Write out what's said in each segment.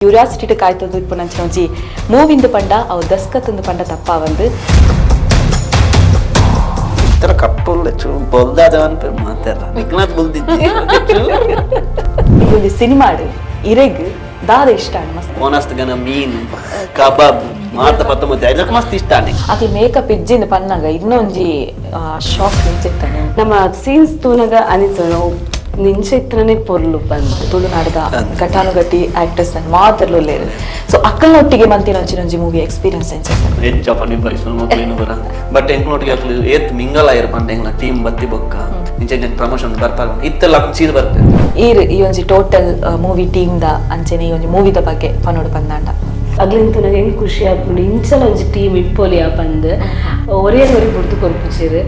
Curiosity ಕಾಯ್ತೊಂದು ಇಪ್ಪುನಂಚಿನ ಒಂಜಿ ಮೂವಿಂದು ಪಂಡ ಅವು ದಸ್ಕತ್ತೊಂದು ಪಂಡ ತಪ್ಪಾವಂದು. ಇತರ ಕಪ್ಪುಲ್ಲ ಚೂ ಬೊಲ್ದಾದ ಮಾತಾಡ ನಿಕ್ನಾಥ್ ಬೊಲ್ದಿದ್ದಿ. ಒಂಜಿ ಸಿನಿಮಾಡ್ ಇರೆಗ್ ದಾದ ಇಷ್ಟ ಅಣ್ಣ ಮಸ್ತ್? ಓನಸ್ತ್ ಗನ ಮೀನ್ ಕಬಾಬ್ ಮಾತ ಪತ್ತ ಮತ್ತೆ ಐದಕ್ಕೆ ಮಸ್ತ್ ಇಷ್ಟ ಅಣ್ಣ. ಅಕ್ಲೆ ಮೇಕಪ್ ಇಜ್ಜಿಂದ ಪನ್ನಾಗ ಇನ್ನೊಂಜಿ ಶಾಕ್ ನಿಂಚಿತ್ತಾನೆ. ನಮ್ಮ ಸೀನ್ಸ್ ತೂನಗ ಅನಿಸೋಣ ನಿಂಚ ಇತ್ತನೇ ಪೊರ್ಲು ಬಂದು. ತುಳುನಾಡದ ಘಟಾನುಘಟಿ ಆಕ್ಟರ್ಸ್ ಮಾತ್ರಲೂ ಸೊ ಅಕ್ಕಲ್ನೊಟ್ಟಿಗೆ ಮಂತಿನ ಒಂಜಿ ಮೂವಿ ಎಕ್ಸ್ಪೀರಿಯನ್ಸ್ ಎಂಚಿತ್ತಾನೆ? ಹೆಚ್ಚ ಪನಿ ಬಯಸು ಮಕ್ಳೇನು ಬರ ಬಟ್ ಎಂಕ್ನೊಟ್ಟಿಗೆ ಅಕ್ಲು ಏತ್ ಮಿಂಗಲ್ ಆಯಿರ್ ಪಂಡ ಎಂಗ್ಲ ಟೀಮ್ ಬತ್ತಿ ಬೊಕ್ಕ ಇಂಚ ಇಂಚ ಪ್ರಮೋಷನ್ ಬರ್ಪಾರ ಇತ್ತೆಲ್ಲ ಅಕ್ಲು ಸೀದ ಬರ್ತೇವೆ. ಈರ್ ಈ ಒಂಜಿ total movie team the ಅಂಚನೆ ಈ ಒಂಜಿ ಮೂವಿದ ಬಗ್ಗೆ ಪನೋಡು ಪಂದಾಂಡ? ಅಗ್ಲಿನ್ ತೂನಗ ಹೆಂಗ್ ಖುಷಿ ಆಪುಂಡು, ಇಂಚಲ ಒಂಜಿ ಟೀಮ್ ಇಪ್ಪೊಲಿಯ ಪಂದ್. ಒರೇ ಒರಿ ಬುಡ್ದು ಕೊರ್ಪುಚೆರ್.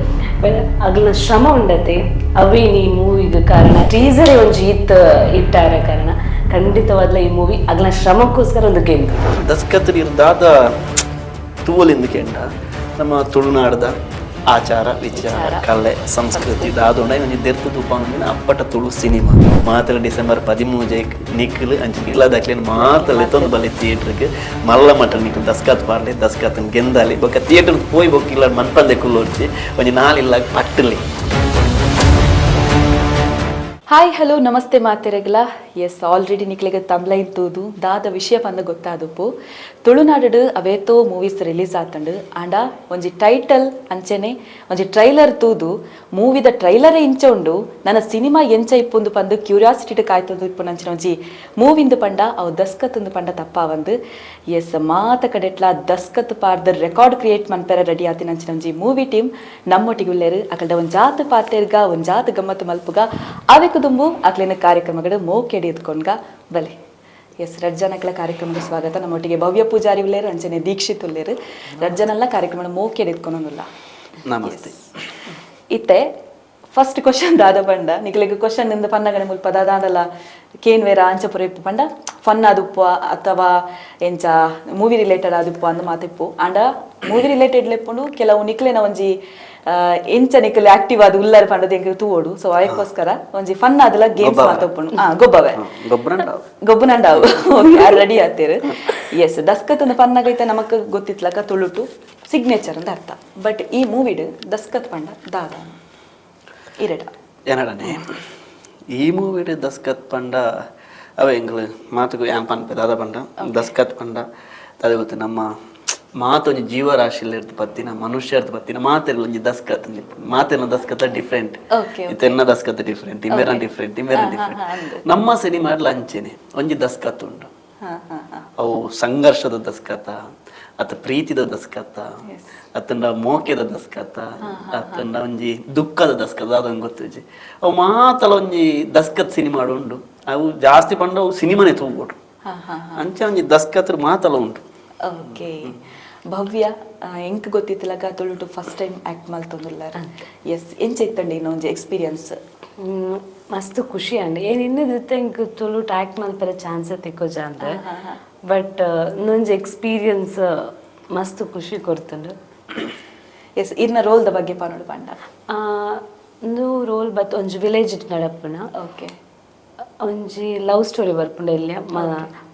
ಅಗ್ಲಿನ ಶ್ರಮ ಉಂಡತೆ, ಅವೇ ಈ ಮೂವಿಗ್ ಕಾರಣ. ಟೀಸರ್ ಒಂಜಿ ಇತ್ ಇಟ್ಟಾರ ಕಾರಣ ಖಂಡಿತವಾದ್ಲ ಈ ಮೂವಿ ಅಗ್ಲಿನ ಶ್ರಮಕ್ಕೋಸ್ಕರ ಒಂದು ಗೆಂದು. ದಸ್ಕತ್ ದಾದ ತೂವಲಿಂದ ಕೆಂಡ ನಮ್ಮ ತುಳುನಾಡದ ಆಚಾರ ವಿಚಾರ, ಕಲೆ, ಸಂಸ್ಕೃತಿ ದಾದೋಂಡ ಒಂಜಿ ದೆರ್ತು ತೂಪಾಂಗಿನ ಅಪ್ಪಟ ತುಳು ಸಿನಿಮಾ. ಮಾತ್ರ ಡಿಸೆಂಬರ್ 13 ನಿಕ್ಲು ಅಂಚ ಇಲ್ಲದಕ್ಲೇನು ಮಾತ್ರ ಲೆತ್ತೊಂದು ಬಲ್ಲಿ ಥಿಯೇಟ್ರಿಗೆ. ಮಲ್ಲ ಮಟ್ಟ ನಿಕ್ಲು ದಸ್ಕತ್ ಪಾಡ್ಲಿ, ದಸ್ಕತ್ ಗೆಂದಾಲಿ. ಬೊಕ್ಕ ಥಿಯೇಟರ್ ಪೋಯಿ ಬೊಕ್ಕ ಇಲ್ಲ ಮನ್ಪಂದೆ ಕುಲ್ಲೋರ್ಚಿ, ಒಂಜಿ ನಾಲಿಲ್ಲ ಪಟ್ಟಲಿ. ಹಾಯ್, ಹಲೋ, ನಮಸ್ತೆ ಮಾತೆರೆಗ್ಲ. ಎಸ್, ಆಲ್ರೆಡಿ ನಿಕ್ಲೆಗ್ ತಮ್ಲೈನ್ ತೂದು ದಾದ ವಿಷಯ ಪಂದ ಗೊತ್ತಾದುಪ್ಪು. ತುಳುನಾಡು ಅವೇತೋ ಮೂವೀಸ್ ರಿಲೀಸ್ ಆತಂಡು. ಆಂಡ ಒಂಜಿ ಟೈಟಲ್ ಅಂಚೆನೆ ಒಂಜಿ ಟ್ರೈಲರ್ ತೂದು, ಮೂವಿದ ಟ್ರೈಲರೇ ಇಂಚ ಉಂಡು, ನನ್ನ ಸಿನಿಮಾ ಎಂಚ ಇಪ್ಪುಂದು ಪಂದು ಕ್ಯೂರಿಯಾಸಿಟಿ ಕಾಯ್ತೊಂದು ಇಪ್ಪುನಂಚಿನ ಒಂಜಿ ಮೂವಿಂದು ಪಂಡ ಅವು ದಸ್ಕತ್ತೊಂದು ಪಂಡ ತಪ್ಪಾವಂದು. ಎಸ್, ಮಾತ ಕಡೆಟ್ಲ ದಸ್ಕತ್ ಪಾರ್ದ ರೆಕಾರ್ಡ್ ಕ್ರಿಯೇಟ್ ಮನ್ಪೆರ ರೆಡಿ ಆತಿನಂಚಿನ ಒಂಜಿ ಮೂವಿ ಟೀಮ್ ನಮ್ಮೊಟ್ಟಿಗೆ ಉಲ್ಲೇರು. ಅಕಲ್ಡ ಒಂಜಾತ್ ಪಾತೆರ್ಗ, ಒಂಜಾತ್ ಗಮ್ಮತ್ತು ಮಲ್ಪುಗ. ಅವೆಕ್ ದುಂಬು ಅಕ್ಲಿನ ಕಾರ್ಯಕ್ರಮಗಳು ಮೋಕೆಡಿ ಎತ್ಕೊಂಡ್ಗ ಬಲೆ. ಎಸ್, ರಜ್ಜನಕಲ ಕಾರ್ಯಕ್ರಮದ ಸ್ವಾಗತ. ನಮ್ಮೊಟ್ಟಿಗೆ ಭವ್ಯ ಪೂಜಾರಿ ಉಲ್ಲೇರು, ಅಂಚನೆ ದೀಕ್ಷಿತ್ ಉಲ್ಲೇರು. ರಜ್ಜನಲ್ಲ ಕಾರ್ಯಕ್ರಮ ಮೋಕೆಡಿ ಎತ್ಕೊಳೋದಿಲ್ಲ. ನಮಸ್ತೆ. ಇತ್ತೆ ಫಸ್ಟ್ ಕ್ವಶನ್ ದಾದ ಪಂಡ, ನಿಕ್ಲೆಗ್ ಕ್ವಶನ್ ಇಂದ ಪನ್ನಗನೆ ಮುಲ್ಪ ದಾದಾಂಡಲ ಕೇನ್ ವೇರ ಅಂಚಪುರ ಇಪ್ಪು ಪಂಡ ಫನ್ ಆದುಪ್ಪು ಅಥವಾ ಎಂಚ ಮೂವಿ ರಿಲೇಟೆಡ್ ಆದುಪ್ಪು ಅಂದ್ ಮಾತಿಪ್ಪು. ಆಂಡ ಮೂವಿ ರಿಲೇಟೆಡ್ ಲೆಪ್ಪುಂಡು ಕೆಲವು ನಿಕ್ಲೆನ ಒಂಜಿ ಎಂಚ ನಿಕ್ಲೆ ಆಕ್ಟಿವ್ ಆದ್ ಉಲ್ಲರ್ ಪಂಡದ ಎಂಕ್ ತೂವೋಡು. ಸೊ ಅದಕ್ಕೋಸ್ಕರ ಒಂಜಿ ಫನ್ ಆದಲ ಗೇಮ್ಸ್ ಗೊಬ್ಬವ. ಮಾತಪ್ಪುಂಡು. ಹಾ, ಗೊಬ್ಬವೆ. ಗೊಬ್ಬರಂಡ. ಗೊಬ್ಬನಂಡಾವು ರೆಡಿ ಆತೇರು. ಎಸ್, ದಸ್ಕತ್ ಅಂದ್ ಪನ್ನಗೈತೆ ನಮಕ್ ಗೊತ್ತಿತ್ಲಕ ತುಳುಟು ಸಿಗ್ನೇಚರ್ ಅಂತ ಅರ್ಥ. ಬಟ್ ಈ ಮೂವಿಡ್ ದಸ್ಕತ್ ಪಂಡ ದಾದ ಇರಡ? ಏನಡನೆ, ಈ ಮೂವಿಡ್ ದಸ್ಕತ್ ಪಂಡ ಅವೆ ಎಂಗ್ಲು ಮಾತುಗು ಯಾನ್ ಪನ್ಪೆ ದಾದ ಪಂಡ, ದಸ್ಕತ್ ಪಂಡ ದಾದ ಗೊತ್ತು, ನಮ್ಮ ಮಾತೊಂಜಿ ಜೀವರಾಶಿಲಿ ಪತ್ತಿನ ಮನುಷ್ಯರ್ದು ಪತ್ತಿನ ಮಾತೆಲ್ಲ ಒಂಜಿ ದಸ್ಕತ್. ಮಾತೆಲ್ಲ ದಸ್ಕತ್ ಡಿಫ್ರೆಂಟ್. ಇತ್ತೆನ್ನ ದಸ್ಕತ್ ಡಿಫ್ರೆಂಟ್, ಇಮೇರ ಡಿಫ್ರೆಂಟ್, ಇಮೇರ ಡಿಫ್ರೆಂಟ್. ನಮ್ಮ ಸಿನಿಮಾ ಅಂಚೆನೆ ಒಂಜಿ ದಸ್ಕತ್ ಉಂಡು. ಹಾ ಹಾ ಹಾ ಅವು ಸಂಘರ್ಷದ ದಸ್ಕತ ಅತ್ತ ಪ್ರೀತಿದ ದಸ್ಕತ ಅತ್ತಂಡ ಮೋಕೆದ ದಸ್ಕತ ಅತ್ತಂಡ ಒಂಜಿ ದುಃಖದ ದಸ್ಕತ ಅದೊಂದು ಗೊತ್ತುಜಿ. ಅವು ಮಾತಲ ಒಂಜಿ ದಸ್ಕತ್ ಸಿನಿಮಾ ಉಂಡು. ಅವು ಜಾಸ್ತಿ ಪಂಡ ಅವು ಸಿನಿಮಾನೇ ತೂಗೋಡು. ಹಾ ಹಾ ಅಂಚೆ ಒಂಜಿ ದಸ್ಕತ್ ಮಾತಲ ಉಂಟು. ಓಕೆ, ಭವ್ಯ, ಎಂಕ್ ಗೊತ್ತಿತ್ತಲಕ ತುಳುಟು first time act ಮಲ್ತೊಂದುಲ್ಲಾರ. S, ಎಂಚ ಇತ್ತಂడి ಇನ್ನೊಂಜಿ ಎಕ್ಸ್ಪೀರಿಯನ್ಸ್? ಮಸ್ತ್ ಖುಷಿ ಅಂಡ್ ಏನ್ ಇನ್ನದಿತ್ತೆ ಎಂಕ್ ತುಳುಟ್ ಆಕ್ಟ್ ಮಲ್ಪೆರೆ ಚಾನ್ಸ್ ತಿಕ್ಕೋಜ ಅಂದ್. ಬಟ್ ಇನ್ನೊಂಜಿ ಎಕ್ಸ್ಪೀರಿಯನ್ಸ್ ಮಸ್ತ್ ಖುಷಿ ಕೊರ್ತುಂಡು. ಎಸ್, ಇರ್ನ ರೋಲ್ದ ಬಗ್ಗೆ ಪನೋಡು ಪಂಡ? ಇಂದು ರೋಲ್ ಬತ್ ಒಂಜಿ ವಿಲೇಜ್ ನಡಪುನ. ಒಂಜಿ ಲವ್ ಸ್ಟೋರಿ ಬರ್ಪುಂಡು ಇಲ್ಲಿ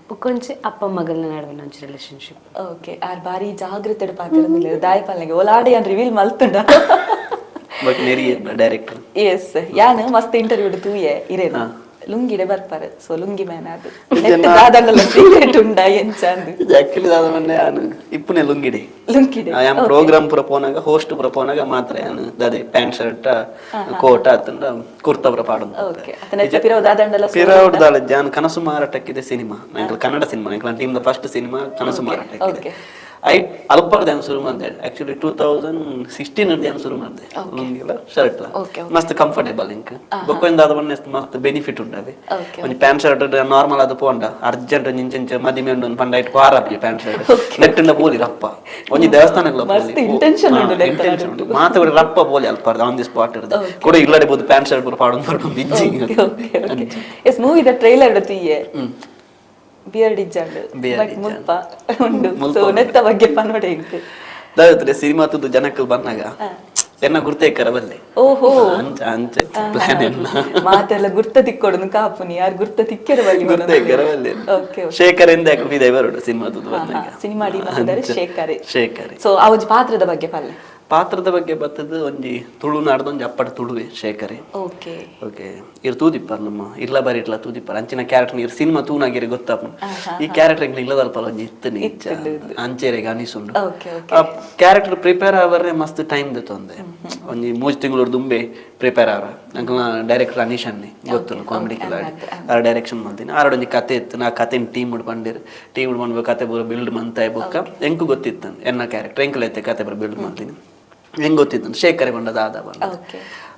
ಬುಕ್ಕೊಂಜಿ ಅಪ್ಪ ಮಗಲ್ನ ನಡುವಿನ ಒಂಜಿ ರಿಲೇಶನ್ಶಿಪ್. ಓಕೆ, ಆರ್ ಬಾರಿ ಜಾಗ್ರತೆ ಪಾತಿರಂದಿಲ್ಲ ದಾಯ ಪಾಲನೆಗೆ ಒಲಾಡೆ ಯಾನ್ ರಿವೀಲ್ ಮಲ್ತುಂಡ. ಬಟ್ ನೆರಿಯ ಡೈರೆಕ್ಟರ್. ಎಸ್, ಯಾನ್ ಮಸ್ತ್ ಇಂಟರ್ವ್ಯೂ ತೂಯೆ ಇರೇನ. ಲುಂಗಿಡೆ ಬರ್ಪಾರೆ. ಸೊ ಲುಂಗಿ ಮ್ಯಾನ್ ಅದು ನೆಟ್ ದಾದಂಡಲ ಸೀಕ್ರೆಟ್ ಉಂಡ ಎಂಚ ಅಂದ್? ಆಕ್ಚುಲಿ ದಾದ ಮೊನ್ನೆ ಯಾನು ಇಪ್ಪುನೆ ಲುಂಗಿಡೆ. ಲುಂಗಿಡೆ. ಯಾನ್ ಪ್ರೋಗ್ರಾಮ್ ಪೂರ ಪೋನಾಗ, ಹೋಸ್ಟ್ ಪೂರ ಪೋನಾಗ ಮಾತ್ರ ಯಾನ್ ದಾದೆ pant shirt, coat ಅತ್ತಂಡ ಕುರ್ತಾ ಪೂರ ಪಾಡೊಂದು. ಓಕೆ, ಅತನ ಪಿರವು ದಾದಂಡಲ? ಪಿರವುಡ್ ದಾಲ ಜಾನ್ ಕನಸು ಮಾರಾಟಕ್ಕಿದೆ ಸಿನಿಮಾ. ನಂಗೆ ಕನ್ನಡ ಸಿನಿಮಾ, ನಂಗೆ team first cinema ಕನಸು ಮಾರಾಟಕ್ಕಿದೆ. I ಅಲ್ಪರ್ದ ಯಾನ್ ಶುರು ಮಾಡಿದೆ. ಆಕ್ಚುಲಿ 2016 ಯಾನ್ ಶುರು ಮಾಡಿದೆ ಲುಂಗಿಲ ಶರ್ಟ್. ಮಸ್ತ್ ಕಂಫರ್ಟೇಬಲ್ ಇಂಕ್. ಬೊಕ್ಕೊಂದು ದಾದ ಮೊನ್ನೆ ಮಸ್ತ್ ಬೆನಿಫಿಟ್ ಉಂಟು ಅದೇ. ಒಂಜಿ pant shirt normal ಅದು ಪೋಂಡ ಅರ್ಜೆಂಟ್ ಇಂಚ ಮದಿಮೆ ಉಂಡು ಪಂಡ it ವಾರ ಪ್ಯಾಂಟ್ ಶರ್ಟ್ ನೆಟ್ಟುಂಡ ಪೋಲಿ ರಪ್ಪ ಒಂಜಿ ದೇವಸ್ಥಾನಗಳ. ಮಸ್ತ್ intention ಉಂಡು ನೆತ್ತ. ಇಂಟೆನ್ಷನ್ ಉಂಟು. ಮಾತ ರಪ್ಪ ಪೋಲಿ ಅಲ್ಪರ್ದ on the spot ಇರ್ತದೆ ಕೂಡ. ಇಲ್ಲಡೆ ಬೋದು ಪ್ಯಾಂಟ್ ಶರ್ಟ್ ಪೂರ ಪಾಡೊಂದು ಬರ್ಕೊಂಡು ಇಜ್ಜಿ. Okay okay S, ಮೂವಿದ trailer ತೂಯೆ, beard ಇಜ್ಜಾಂಡ್. Beard but ಇಜ್ಜಾಂಡ್. ಮುಲ್ಪ ಉಂಡು. ಮುಲ್ಪ ಸೊ ಉಂಡು. ನೆತ್ತ ಬಗ್ಗೆ ಪನೋಡೆ ಎಂಕ್? ದಾದ ಸಿನಿಮಾ ತುದ್ದು ಜನಕ್ಕಲ್ ಬಂದಾಗ ಎನ್ನ ಗುರ್ತೇಕರ ಬಲ್ಲೆ. ಓಹೋ. ಅಂಚ ಅಂಚ ಪ್ಲಾನ್ ಎನ್ನ. ಮಾತೆಲ್ಲ ಗುರ್ತ ತಿಕ್ಕೊಡುನು ಕಾಪುನಿ, ಯಾರು ಗುರ್ತ ತಿಕ್ಕೆರ ಬಲ್ಲಿ. ಗುರ್ತೇಕರ ಬಲ್ಲೆ. ಓಕೆ. ಶೇಖರ್ ಎಂದ ಬಿದೆ ಬರೋಡು ಸಿನಿಮಾ. ಸಿನಿಮಾ ಶೇಖರೆ. ಶೇಖರೆ. ಸೊ ಆ ಒಂಜಿ ಪಾತ್ರದ ಬಗ್ಗೆ ಪಲ್ಲೆ. ಪಾತ್ರದ ಬಗ್ಗೆ ಬತ್ತದ, ಒಂಜಿ ತುಳುನಾಡ್ದ ಒಂಜಿ ಅಪ್ಪಟ ತುಳುವೆ ಶೇಖರೆ. ಓಕೆ. ಓಕೆ, ಇರ್ ತೂದಿಪ್ಪರ್ ನಮ್ಮ ಇರ್ಲ ಬಾರಿ ಇರ್ಲ ತೂದಿಪ್ಪರ್ ಅಂಚಿನ ಕ್ಯಾರೆಕ್ಟರ್. ಇರ್ ಸಿನಿಮಾ ತೂನಾಗಿರಿ ಗೊತ್ತಾಪ ಈ ಕ್ಯಾರೆಕ್ಟರ್ ಎಂಗ್ಲ ಇಲ್ಲದಲ್ಪ ಒಂಜಿ ಇತ್ತು ನಿಚ್ಚ ಅಂಚೆರೆಗೆ ಅನಿಸುಂಡು. ಓಕೆ. ಆ ಕ್ಯಾರೆಕ್ಟರ್ ಪ್ರಿಪೇರ್ ಆವರೆ ಮಸ್ತ್ ಟೈಮ್ ದೆತ್ತೊಂದೆ. ಒಂಜಿ 3 ತಿಂಗಳು ದುಂಬೆ ಪ್ರಿಪೇರ್ ಆವರ. ಅಂಕಲ್ನ ಡೈರೆಕ್ಟರ್ ಅನೀಶ್ ಅನ್ನಿ ಗೊತ್ತು, ಕಾಮಿಡಿ ಕಿಲಾಡಿ, ಆರ ಡೈರೆಕ್ಷನ್ ಮಲ್ದಿನಿ. ಆರಡ್ ಒಂಜಿ ಕತೆ ಇತ್ತು. ನಾ ಕತೆ ಟೀಮ್ ಪಂಡಿರ್. ಟೀಮ್ ಪಂಡ್ ಕತೆ ಪೂರ ಬಿಲ್ಡ್ ಮಂತಾಯ್ ಬೊಕ್ಕ ಎಂಕು ಗೊತ್ತಿತ್ತು ಎನ್ನ ಕ್ಯಾರೆಕ್ಟರ್ ಎಂಕುಲ ಐತೆ. ಕತೆ ಪೂರ ಬಿಲ್ಡ್ ಮಲ್ದಿನಿ. ಹೆಂಗ್ ಗೊತ್ತಿತ್ತು ಶೇಖರೆ ಬಂಡ ದಾದ ಬಂದ.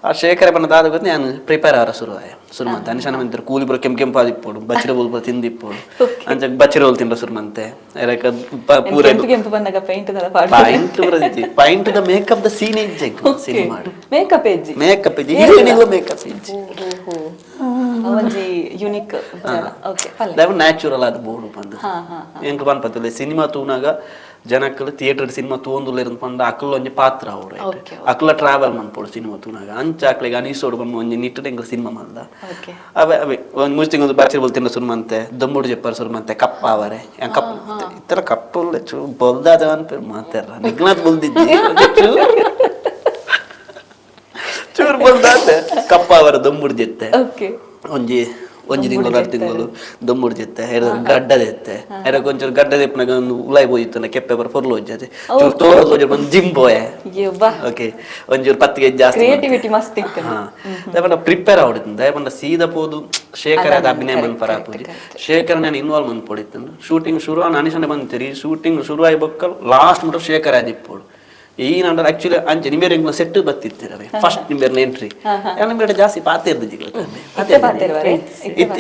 ಆ ಶೇಖರೆ ಬಂಡ ದಾದ ಗೊತ್ತು. ನಾನು ಪ್ರಿಪೇರ್ ಆವರ ಶುರು ಆಯ ಶುರು ಮಂತೆ. ಅನಿಶಾನ ಮಂತಿರು ಕೂಲಿ ಬರೋ ಕೆಂಪು ಕೆಂಪು ಆದಿಪ್ಪೋಡು, ಬಚ್ಚಿರ ಬೋಲ್ ತಿಂದಿಪ್ಪೋಡು. ಅಂಚ ಬಚ್ಚಿರ ಬೋಲ್ ತಿಂಡ ಶುರು ಮಂತೆ ಪೂರ. ಕೆಂಪು ಕೆಂಪು ಬಂದಾಗ ಪೇಂಟ್ ದಲ ಪಾಡ್. Point point the makeup the scene ಇಜ್ಜೆ cinema. Makeup ಎಜ್ಜಿ? Makeup ಇಜ್ಜಿ, ಹೀರೋಯಿನ್ ಮೇಕಪ್ ಇಜ್ಜಿ. ಒಂಜಿ ಯುನಿಕ್ ವಿಚಾರ. ಓಕೆ, ಪಲ್ಲೆ. ದಯವ ನ್ಯಾಚುರಲ್ ಅದು ಬೋಡು ಬಂದು. ಹಾ ಹಾ ಎಂಕ್ ಪನ್ಪತಿಲ್ಲ, ಸಿನಿಮಾ ತೂನಾಗ ಜನಕ್ಕಲು ಥಿಯೇಟರ್ ಸಿನಿಮಾ ತೂಂದುಲ್ಲೆರ್ ಪಂಡ ಅಕುಲು ಒಂಜಿ ಪಾತ್ರ ಅವರು. ಅಕುಲ ಟ್ರಾವೆಲ್ ಮನ್ಪೊಡು ಸಿನಿಮಾ ತೂನಾಗ. ಅಂಚ ಅಕ್ಲೆಗ್ ಅನಿಸೋಡು ಪಂಡ ಒಂಜಿ ನಿಟ್ಟುಡು ಎಂಕ್ ಸಿನಿಮಾ ಮಲ್ದ. ಅವೆ ಅವೆ ಒಂಜಿ 3 ತಿಂಗಳು ಬಾಚಿರ್ ಬೋಲ್ ತಿನ್ನ ಸುರು ಮಂತೆ, ದೊಂಬುಡು ಜೆಪ್ಪರ್ ಸುರು ಮಂತೆ, ಕಪ್ಪ ಅವರೆ ಕಪ್ ಇತ್ತರ ಕಪ್ಪುಲ್ಲ ಚೂ ಬೊಲ್ದಾದ ಅನ್ಪೇರು ಮಾತಾರ ನಿಗ್ನಾಥ್ ಬೊಲ್ದಿದ್ದಿ ಚೂರು ಚೂರು ಬೊಲ್ದಾತೆ. ಕಪ್ಪ ಅವರ ದೊಂಬುಡು ಜೆತ್ತೆ. ಒಂಜಿ ಒಂಜಿ ತಿಂಗಳು 2 ತಿಂಗಳು ದೊಂಬುಡು ಜೆತ್ತೆ. ಗಡ್ಡದೆತ್ತೆ ಎರ ಒಂಚೂರು ಗಡ್ಡದ ಇಪ್ಪನಾಗ ಒಂದು ಉಲಾಯ್ ಪೋಯಿತ್ತು ಕೆಪ್ಪೆ ಬರ ಪೊರ್ಲು ಒಂಜಾತೆ ಚೂರು ತೋರದು ಒಂಜಿ ಬಂದು ಜಿಮ್ ಪೋಯೆ. ಯವ್ವ. ಓಕೆ, ಒಂಚೂರು ಪತ್ತಿಗೆ ಜಾಸ್ತಿ. ಕ್ರಿಯೇಟಿವಿಟಿ ಮಸ್ತ್ ಇತ್ತು. ಹಾ, ದಯಪಂಡ ಪ್ರಿಪೇರ್ ಆವಡಿತ್ತು. ದಯಪಂಡ ಸೀದಾ ಪೋದು ಶೇಖರ್ ಅದ ಅಭಿನಯ ಮನ್ಪರ ಪೂಜಿ ಶೇಖರ್ ನಾನು ಇನ್ವಾಲ್ವ್ ಮನ್ಪೊಡಿತ್ತು. ಶೂಟಿಂಗ್ ಶುರು ಅನಿಶನೆ ಬಂತೀರಿ. ಶೂಟಿಂಗ್ ಶುರು ಆಗಿ ಬೊಕ್ಕ ಲಾಸ್ಟ್ ಮುಟ್ಟ ಶೇಖರ್ ಆದಿಪ್ಪೋಡು. ಈ ನಂತರ ಆಕ್ಚುಲಿ ಅಂಚೆ ನಿಂಬೇರೆ ಸೆಟ್ ಬತ್ತಿತ್ತಿರವೆ ಫಸ್ಟ್ ನಿಂಬೇರ್ನ ಎಂಟ್ರಿ ನಿಂಬೇರೆ ಜಾಸ್ತಿ ಪಾತೆ ಇರ್ದಿಜ್ಜಿ. ಇತ್ತೆ ಪಾತೆರುವರೆ? ಇತ್ತೆ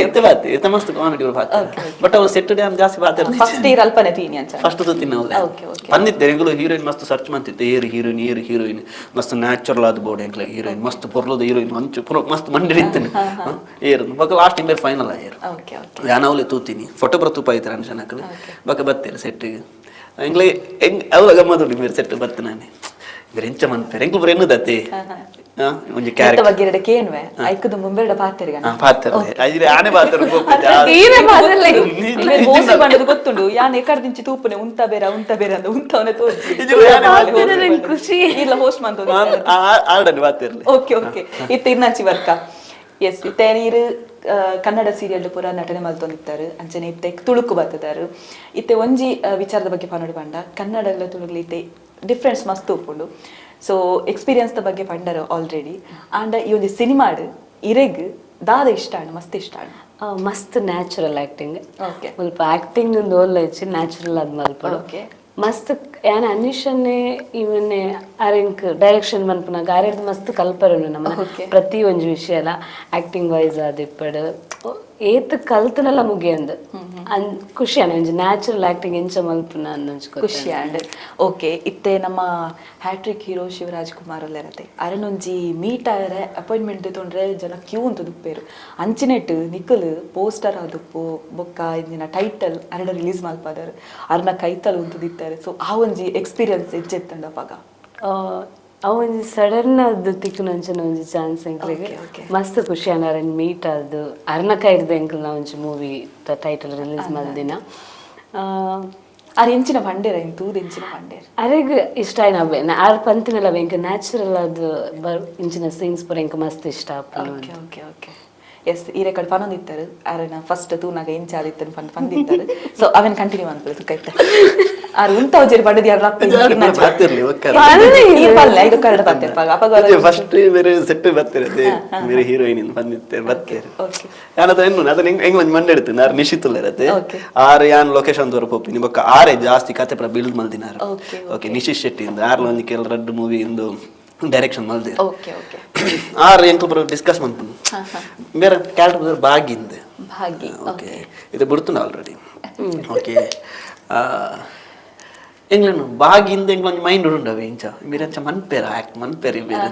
ಇತ್ತೆ ಪಾತೆ ಇತ್ತೆ ಮಸ್ತ್ ಕಾಮಿಡಿ ಪಾತೆ, ಬಟ್ ಅವ್ರು ಸೆಟ್ ಡ್ಯಾಮ್ ಜಾಸ್ತಿ ಪಾತೆ. ಫಸ್ಟ್ ಇಯರ್ ಅಲ್ಪನೆ ತೀನಿ ಅಂಚ. ಫಸ್ಟ್ ಸುತ್ತಿನ. Okay, okay. ಬಂದಿದ್ದೆ ಎಂಗುಲು ಹೀರೋಯಿನ್ ಮಸ್ತ್ ಸರ್ಚ್ ಮಾಡ್ತಿತ್ತು. ಏರು ಹೀರೋಯಿನ್, ಏರು ಹೀರೋಯಿನ್, ಮಸ್ತ್ ನ್ಯಾಚುರಲ್ ಆದ ಬೋರ್ಡ್ ಎಂಕ್ಲ ಹೀರೋಯಿನ್, ಮಸ್ತ್ ಪೊರ್ಲದ ಹೀರೋಯಿನ್ ಮಂಚು ಪುರ ಮಸ್ತ್ ಮಂಡಿ ಇತ್ತೇನೆ ಏರು ಬೊಕ ಲಾಸ್ಟ್ ಇಂಬೇರ್ ಫೈನಲ್ ಆಯೇರು. ಓಕೆ ಓಕೆ ಯಾನವಲೆ ತೂತೀನಿ ಫೋಟೋ ಬರ ತೂಪ ಐತರ ಅನ್ಸನಕಲು ಬೊಕ ಬತ್ತೀರ ಸೆಟ್ಟಿಗೆ. ಎಂಗ್ಲೆ ಹೆಂಗ್ ಅವಲ ಗಮ್ಮತ್ ಉಂಟು. ಮೇರೆ ಸೆಟ್ ಬತ್ತ ನಾನೆ ಬೇರೆ ಎಂಚ ಮನ್ಪೇರೆ ಎಂಕ್ಲು ಬರ ಎನ್ನುದತ್ತೆ ಒಂಜಿ ಇತ್ತ ಕ್ಯಾರೆಕ್ಟರ್. ಬಗ್ಗೆ ಎರಡು ಕೇನ್ವೆ ಐಕದು ಮುಂಬೆರಡ ಪಾತೆರ್ಗನ. ಪಾತ್ರ ಐದ್ರೆ ಆನೆ ಪಾತ್ರ. ಈರೆ ಬಾದಲ್ಲೇ. ಮೋಸ ಬಂದದ್ದು ಗೊತ್ತುಂಡು. ಯಾನ್ ಎಕಡ್ದಿಂಚಿ ತೂಪುನೆ ಉಂತ ಬೇರ ಉಂತ ಬೇರೆ ಅಂದ ಉಂತವನೆ ತೋರ್ಜಿ. ಇದು ಯಾನೆ ಪಾತೆರ ನಂಗ್ ಖುಷಿ. ಇಲ್ಲ ಹೋಸ್ಟ್ ಮಂತ. ಆಡని ಪಾತಿರ್ಲಿ. ಓಕೆ ಓಕೆ, ಇತ್ತೆ ಇರ್ನಾಚಿ ವರ್ಕ. ಎಸ್, ಇತ್ತೆ ನೀರು ಕನ್ನಡ ಸೀರಿಯಲ್ ಪೂರ ನಟನೆ ಮಲ್ತೊಂದಿತ್ತಾರೆ. ಅಂಚನೆ ಇತ್ತೆ ತುಳುಕು ಬತ್ತದಾರು. ಇತ್ತೆ ಒಂಜಿ ವಿಚಾರದ ಬಗ್ಗೆ ಪನೋಡು ಪಂಡ, ಕನ್ನಡ ತುಳುಗ್ಲಿ ಇತ್ತೆ ಡಿಫ್ರೆನ್ಸ್ ಮಸ್ತ್ ಉಪ್ಪುಂಡು. ಸೊ ಎಕ್ಸ್ಪೀರಿಯನ್ಸ್ the ಬಗ್ಗೆ ಪಂಡರು ಆಲ್ರೆಡಿ. ಆಂಡ ಈ ಒಂಜಿ ಸಿನಿಮಾಡ್ ಇರೆಗ್ ದಾದ ಇಷ್ಟ ಆಂಡ್, ಮಸ್ತ್ ಇಷ್ಟ ಆಂಡ್? ಮಸ್ತ್ ನ್ಯಾಚುರಲ್ ಆಕ್ಟಿಂಗ್. ಮುಲ್ಪ ಆಕ್ಟಿಂಗ್ ಒಂದು ಓಲ್ಲ ಇಚ್ಚಿ ನ್ಯಾಚುರಲ್ ಆದ್ ಮಲ್ಪಡು. ಮಸ್ತ್ ಯಾನ್ ಅನಿಶನ್ನೇ ಇವನ್ನೇ ಅರೆಂಕ್ ಡೈರೆಕ್ಷನ್ ಮನ್ಪುನಾಗ ಆರೆಡ್ದ್ ಮಸ್ತ್ ಕಲ್ಪರುಂಡು ನಮ್ಮ. ಪ್ರತಿ ಒಂಜಿ ವಿಷಯ ಅಲ್ಲ, ಆಕ್ಟಿಂಗ್ ವೈಸ್ ಆದಿಪ್ಪಡು ಏತ್ ಕಲ್ತನಲ್ಲ ಮುಗಿಯಂದು ಅನ್ ಖುಷಿ ಅನ್ನ ಒಂಜಿ ನ್ಯಾಚುರಲ್ ಆಕ್ಟಿಂಗ್ ಎಂಚ ಮಲ್ಪುನ ಅಂದ್ ಒಂಜಿ. ಖುಷಿ ಆಂಡ್. ಓಕೆ, ಇತ್ತೆ ನಮ್ಮ hat trick hero Shivraj Kumar ಅಲ್ಲರತೆ ಅರನೊಂಜಿ meet ಆಯರೆ appointment ತೊಂದ್ರೆ ಜನ ಕ್ಯೂ ಅಂತ ದುಪ್ಪೇರು. ಅಂಚಿನೆಟ್ ನಿಕ್ಕಲು ಪೋಸ್ಟರ್ ಆದುಪ್ಪು ಬೊಕ್ಕ ಇಂದಿನ ಟೈಟಲ್ ಅರಡ ರಿಲೀಸ್ ಮಲ್ಪಾದಾರು, ಅರ್ನ ಕೈತಲ್ ಉಂತುದಿತ್ತಾರೆ. ಸೊ ಆ ಒಂಜಿ ಎಕ್ಸ್ಪೀರಿಯನ್ಸ್ ಎಂಚೆತ್ತಂಡ ಅಪಗ? ಅವು ಒಂಜಿ ಸಡನ್ ಅದು ತಿಕ್ಕುನಂಚಿನ ಒಂಜಿ ಚಾನ್ಸ್ ಎಂಕ್ಲೆಗ್. Okay, okay. ಮಸ್ತ್ ಖುಷಿ ಆಂಡ್ ಅರೆನ್ ಮೀಟ್ ಆದ್ ಅರ್ನ ಕೈರ್ದ ಎಂಕಲ್ನ ಒಂಜಿ movie title release ಮಲ್ದಿನ. ಆರ್ ಎಂಚಿನ ಪಂಡೇರ ಇನ್ ತೂದು ಎಂಚಿನ ಪಂಡೇರ್? ಅರೆಗ್ ಇಷ್ಟ ಆಯ್ನ ಅವ್ವೆ ಆರ್ ಪಂತಿನಲ್ಲ ಅವೆ ಎಂಕ್ ನ್ಯಾಚುರಲ್ ಅದು ಬರ್ ಇಂಚಿನ ಸೀನ್ಸ್ ಪೂರ ಎಂಕ್ ಮಸ್ತ್ ಇಷ್ಟ ಆಪುಂಡು. Okay okay okay yes, ಈ ರೆಕಾರ್ಡ್ ಪನೊಂದಿತ್ತಾರೆ ಅರೆನ ಫಸ್ಟ್ ತೂನಾಗ ಎಂಚಾದಿತ್ತನ್ ಪಂದ್ ಪಂದಿತ್ತಾರೆ. ಸೊ ಅವೆನ್ ಕಂಟಿನ್ಯೂ ಅನ್ಕೊಳ್ಳಿ ತುಕೈತೆ. ಆರ್ ಉಂತಾವ್ ಜೇರಿ ಪಂಡದಿ ಯಾರು. ಪಾತಿರ್ಲಿ ಒಕ್ಕರ್. ಪಲ್ಲೆ ಐದು ಕನ್ನಡ ಪಂತೆ ಅಪಗ. ಫಸ್ಟ್ ಬೇರೆ ಸೆಟ್ ಬರ್ತಿರತ್ತೆ ಬೇರೆ ಹೀರೋಯಿನ್ ಬಂದಿತ್ತೆ ಬರ್ತೀರಿ. ಯಾನದ ಎನ್ನು ಅದನ್ನ ಹೆಂಗ್ ಹೆಂಗ್ ಒಂಜಿ ಮಂಡೆ ಇಡ್ತೀನಿ ಆರ್ ನಿಶಿತುಲ್ಲ ಇರತ್ತೆ. ಆರ್ ಯಾನ್ ಲೊಕೇಶನ್ ತೋರ ಪೋಪಿನಿ ಬೊಕ್ಕ ಆರೇ ಜಾಸ್ತಿ ಕತೆ ಪೂರ build ಮಲ್ದಿನಾರು. Okay. Okay, Nishith Shetty ಇಂದ ಆರ್ಲ ಒಂಜಿ ಕೆಲ ರಡ್ಡ್ ಮೂವಿ ಇಂದು ಡೈರೆಕ್ಷನ್ ಮಲ್ದಿರ. Okay okay R ಎಂಕಲ್ ಪೂರ ಡಿಸ್ಕಸ್ ಮನ್ಪುನು ಬೇರೆ ಕ್ಯಾರೆಕ್ಟರ್ ಬಾಗಿಂದ. ಭಾಗಿ. ಓಕೆ, ಇದು ಬಿಡ್ತುಂಡು ಆಲ್ರೆಡಿ. ಓಕೆ, ಎಂಗ್ಲನ್ನು ಬಾಗಿಂದ ಎಂಗ್ಲೊಂಜಿ ಮೈಂಡ್ ಉಂಡವೆ ಇಂಚ ಮೀರಂಚ ಮನ್ಪೇರ ಆಕ್ಟ್ ಮನ್ಪೇರಿ ಬೇರೆ.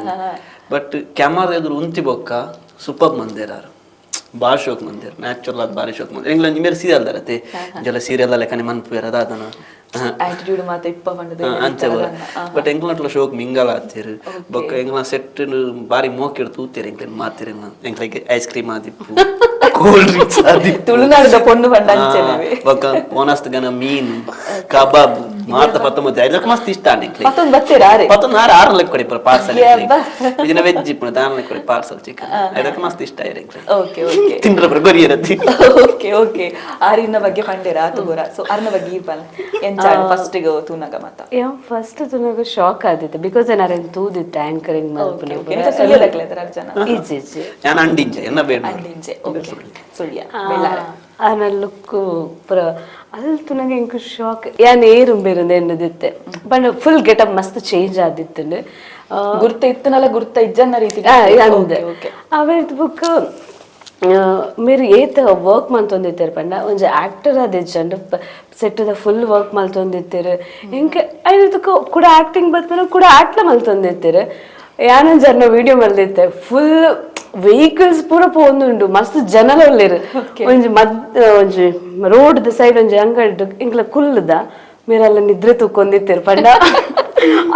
ಬಟ್ ಕ್ಯಾಮರಾ ಎದುರು ಉಂತಿ ಬೊಕ್ಕ ಸೂಪರ್ ಮಂದೇರಾರು. ಬಾರಿ ಶೋಕ್ ಮಂದಿರ್ ನ್ಯಾಚುರಲ್ ಆದ್ ಬಾರಿ ಶೋಕ್ ಮಂದಿರ್. ಎಂಗ್ಲ ಒಂಜಿ ಮೇರ್ ಸೀರಿಯಲ್ ದರತೆ ಜಲ ಸೀರಿಯಲ್ ಲೆಕ್ಕನೆ ಮನ್ಪುವೆರ್ ಅದಾದನ. ಆಟಿಟ್ಯೂಡ್ ಮಾತ ಇಪ್ಪ ಪಂಡದ. ಅಂಚೆ, ಬಟ್ ಎಂಕ್ಲನಟ್ಲ ಶೋಕ್ ಮಿಂಗಲ್ ಆತೀರ್. ಬೊಕ್ಕ ಎಂಕ್ಲ ಸೆಟ್ ಬಾರಿ ಮೋಕಿಡ್ ತೂತೇರ್ ಎಂಕ್ಲೆನ್ ಮಾತೆರ್. ಎಂಕ್ಲೆಗ್ ಐಸ್ ಕ್ರೀಮ್ ಆದಿಪ್ಪು, ಕೋಲ್ಡ್ ಡ್ರಿಂಕ್ಸ್ ಆದಿಪ್ಪು. ತುಳುನಾಡದ ಪೊಣ್ಣು ಪಂಡ ಅಂಚೆನವೇ. ಬೊಕ್ಕ ಓನಸ್ತ್ ಗನ ಮೀನ್ ಕಬಾಬ್ ಮಾತ ಪತ್ತೊಂಬತ್ತು ಐದಕ್ಕೆ ಮಸ್ತ್ ಇಷ್ಟ ಎಂಕ್ಲೆಗ್. ಪತ್ತೊಂದು ಬತ್ತೀರ ಆರೆ? ಪತ್ತೊಂದು ಆರು ಆರು ಲೆಕ್ಕ ಕೊಡಿ ಪಾರ್ಸಲ್. ಇದನ್ನ ವೆಜ್ ಇಪ್ಪುನ ದಾನ ಲೆಕ್ಕ ಕೊಡಿ ಪಾರ್ಸಲ್ ಚಿಕನ್. ಐದಕ್ಕೆ ಮಸ್ತ್ ಇಷ್ಟ ಆಯ್ರೆ ಎಂಕ್ಲೆಗ್. ಓಕೆ ಓಕೆ ತಿಂಡ್ರ ಗೊರಿಯರತಿ. ಓಕೆ ಓಕೆ, ಆರಿನ ಬಗ್ಗೆ ಪಂಡೇರ ಆತು ಬೋರ. ಸೊ ಅರ್ನ ಬಗ್ಗೆ ಈರ್ಪಲ್ ಎಂಚ ಫಸ್ಟ್ ತೂನಗ ಮಾತ? ಯಾನ್ ಫಸ್ಟ್ ತುನಗ ಶಾಕ್ ಆದಿತ್ತೆ, because ಏನಾರ ತೂದಿತ್ತೆ ಆಂಕರಿಂಗ್ ಮಲ್ಪುನ. ಸುಳ್ಯದಕ್ಲೆ ಜನ? ಇಜ್ಜಿ ಇಜ್ಜಿ. ನಾನು ಅಂಡಿಂಜ ಎನ್ನ ಬೇಡ. ಅಂಡಿಂಜೆ, ಓಕೆ. ಸುಳ್ಯ, ಬೆಳ್ಳಾರ. ಆನ ಲುಕ್ ಪುರ ಅಲ್ ತುನಗ ಎಂಕ್ ಶಾಕ್. ಯಾನ್ ಏರು ಬೇರುಂದು ಎನ್ನುದಿತ್ತೆ, but full getup ಮಸ್ತ್ ಚೇಂಜ್ ಆದಿತ್ತುಂಡು. ಗುರ್ತ ಇತ್ತನಲ್ಲ, ಗುರ್ತ ಇಜ್ಜನ್ನ ರೀತಿ. ಅಂದ್ ಅವೆರ್ದ್ ಬುಕ್ ಮೇರ್ ಏತ್ ವರ್ಕ್ ಮಲ್ತೊಂದಿತ್ತೆರ್ ಪಂಡ, ಒಂಜಿ ಆಕ್ಟರ್ ಆದಿಜ್ಜಂಡ್ ಸೆಟ್ಟದ ಫುಲ್ ವರ್ಕ್ ಮಲ್ತೊಂದಿತ್ತೆರ್. ಎಂಕ್ ಐನದಕ್ಕ ಕೂಡ ಆಕ್ಟಿಂಗ್ ಬತ್ಪನ ಕೂಡ ಆಟ್ಲ ಮಲ್ತೊಂದಿತ್ತೆರ್. ಯಾನೊಂಜಿ ಅರ್ನ ವಿಡಿಯೋ ಮಲ್ದಿತ್ತೆ, ಫುಲ್ ವೆಹಿಕಲ್ಸ್ ಪೂರ ಪೋವೊಂದುಂಡು, ಮಸ್ತ್ ಜನಲ ಉಲ್ಲೆರ್. ಒಂಜಿ ಮದ್ ಒಂಜಿ ರೋಡ್ ದ ಸೈಡ್ ಒಂಜಿ ಅಂಗಡಿ ಎಂಕ್ಲ ಕುಲ್ಲುದ, ಮೇರಲ್ಲ ನಿದ್ರೆ ತೂಕೊಂದಿತ್ತೆರ್ ಪಂಡ,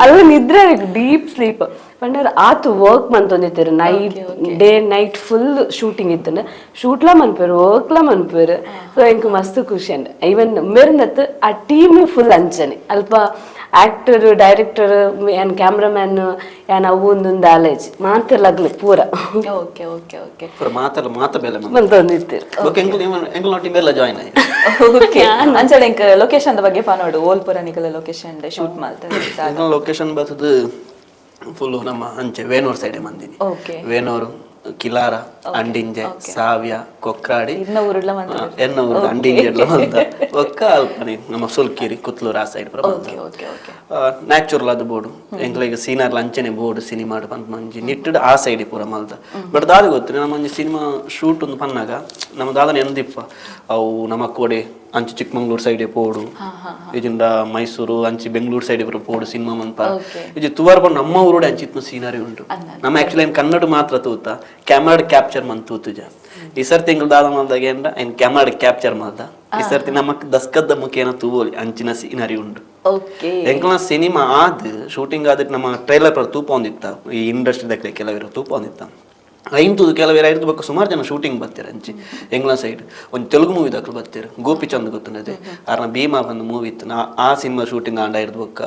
ಅಲ್ಲ ನಿದ್ರೆ ಡೀಪ್ ಸ್ಲೀಪ್ ಪಂಡ ಆತು ವರ್ಕ್ ಮಲ್ತೊಂದಿತ್ತೆರ್. Night day night full shooting ಇತ್ತುಂಡು. ಶೂಟ್ಲಾ ಮನ್ಪೆರ್, ವರ್ಕ್ಲಾ ಮನ್ಪೆರ್. ಸೊ ಎಂಕ್ ಮಸ್ತ್ ಖುಷಿ ಅಂಡ್ ಈವನ್ ಮೆರ್ನತ್ ಆ ಟೀಮ್ ಫುಲ್ ಅಂಚನೆ. ಅಲ್ಪ ಆಕ್ಟರ್, ಡೈರೆಕ್ಟರ್, ಯಾನ್ ಕ್ಯಾಮ್ರಾಮ್ಯಾನ್, ಯಾನ್ ಅವು ಒಂದೊಂದು ದಾಲೇಜ್ ಮಾತೆಲ್ಲ ಅಗ್ಲು ಪೂರ. Okay okay okay ಪೂರ ಮಾತಲ್ಲ ಮಾತ ಬೇಲೆ ಮಲ್ತೊಂದಿತ್ತೆರ್. ಬೊಕ್ಕ ಎಂಕ್ಲ ಎಂಕ್ಲ ಟೀಮ್ ಎಲ್ಲ ಜಾಯ್ನ್ ಆಯಿ. ಓಕೆ, ಅಂಚನೆ ಎಂಕ್ ಲೊಕೇಶನ್ ಬಗ್ಗೆ ಪನೋಡು. ಓಲ್ಪುರ ನಿಕಲ ಲೊಕೇಶನ್ ಶೂಟ್ ಮಲ್ತದೆ? ಎಂಕ್ಲ ಲೊಕೇಶನ್ ಬರ್ತದೆ ಫುಲ್ ನಮ್ಮ ಅಂಚೆ ವೇಣೂರ್ ಸೈಡ್ ಮಂದಿನಿ. ವೇಣೂರು, ಕಿಲಾರ, ಅಂಡಿಂಜೆ, ಸಾವ್ಯ, ಕೊಕ್ರಾಡಿ. ಇರ್ನ ಊರುಡ್ಲ ಮಂತ? ಎನ್ನ ಊರು ಅಂಡಿಂಜೆ ಎಲ್ಲ ಬಂದ. ಬೊಕ್ಕ ಅಲ್ಪನೆ ನಮ್ಮ ಸುಲ್ಕಿರಿ, ಕುತ್ಲೂರು ಆ ಸೈಡ್ ಪೂರ ಬಂದ. Okay okay okay natural ಅದು ಬೋರ್ಡು ಎಂಕ್ಲೆಗ್ ಸೀನರ್ಲ ಅಂಚನೆ ಬೋರ್ಡು ಸಿನಿಮಾ ಪಂತ ಮಂಜಿ ನಿಟ್ಟುಡು ಆ ಸೈಡ್ ಪೂರ ಮಲ್ತ. ಬಟ್ ದಾದ ಗೊತ್ತು, ನಮ್ಮ ಒಂಜಿ ಸಿನಿಮಾ ಶೂಟ್ ಒಂದು ಪನ್ನಾಗ ನಮ್ಮ ದಾದನ ಎಂದಿಪ್ಪ ಅವು ನಮ್ಮ ಕೋಡೆ ಅಂಚೆ ಚಿಕ್ಕಮಂಗ್ಳೂರು ಸೈಡ್ ಪೋಡು, ಇಜಿಂದ ಮೈಸೂರು ಅಂಚೆ ಬೆಂಗಳೂರು ಸೈಡ್ ಪೂರ ಪೋಡು ಸಿನಿಮಾ ಮನ್ಪ. ಇಜಿ ತುವರ್ ಪಂಡ ನಮ್ಮ ಊರುಡೆ ಅಂಚಿತ್ನ ಸೀನರಿ ಉಂಟು. ನಮ್ಮ ಆಕ್ಚುಲಿ ಏನ್ ಕನ್ನಡ ಮಾತ್ರ ತೂತ, ಕ್ಯಾಮರಾ ಕ್ಯಾಪ್ಚರ್ ಮಂತ್ ತೂತುಜ. ಈ ಸರ್ತಿ ಎಂಗ್ಲ ದಾದ ಮಲ್ದಾಗ ಏನ್ರ ಐನ್ ಕ್ಯಾಮರಾ ಕ್ಯಾಪ್ಚರ್ ಮಲ್ದ. ಈ ಸರ್ತಿ ನಮಕ್ ದಸ್ಕದ ಮುಖೇನ ತೂವೋಲಿ ಅಂಚಿನ ಸೀನರಿ ಉಂಟು. ಎಂಕ್ಲ ಸಿನಿಮಾ ಆದ್ ಶೂಟಿಂಗ್ ಆದ್ ನಮ್ಮ ಟ್ರೈಲರ್ ಪೂರ ತೂಪ ಒಂದಿತ್ತ. ಈ ಇಂಡಸ್ಟ್ರಿ ದಕ್ಲೆ ಕೆಲವರು ತೂಪ ಒಂದಿತ್ತ. ಐನ್ ತೂದು ಕೆಲವರು ಐದು ಬೊಕ್ಕ ಸುಮಾರು ಜನ ಶೂಟಿಂಗ್ ಬರ್ತಾರೆ ಅಂಚಿ ಎಂಗ್ಲ ಸೈಡ್. ಒಂದು ತೆಲುಗು ಮೂವಿ ದಕ್ಲು ಬರ್ತಾರೆ, ಗೋಪಿಚಂದ್ ಗೊತ್ತುಂಡದೆ, ಆರ್ನ ಭೀಮಾ ಬಂದು ಮೂವಿ ಇತ್ತು. ಆ ಸಿನಿಮಾ ಶೂಟಿಂಗ್ ಆಂಡ ಐದು ಬೊಕ್ಕ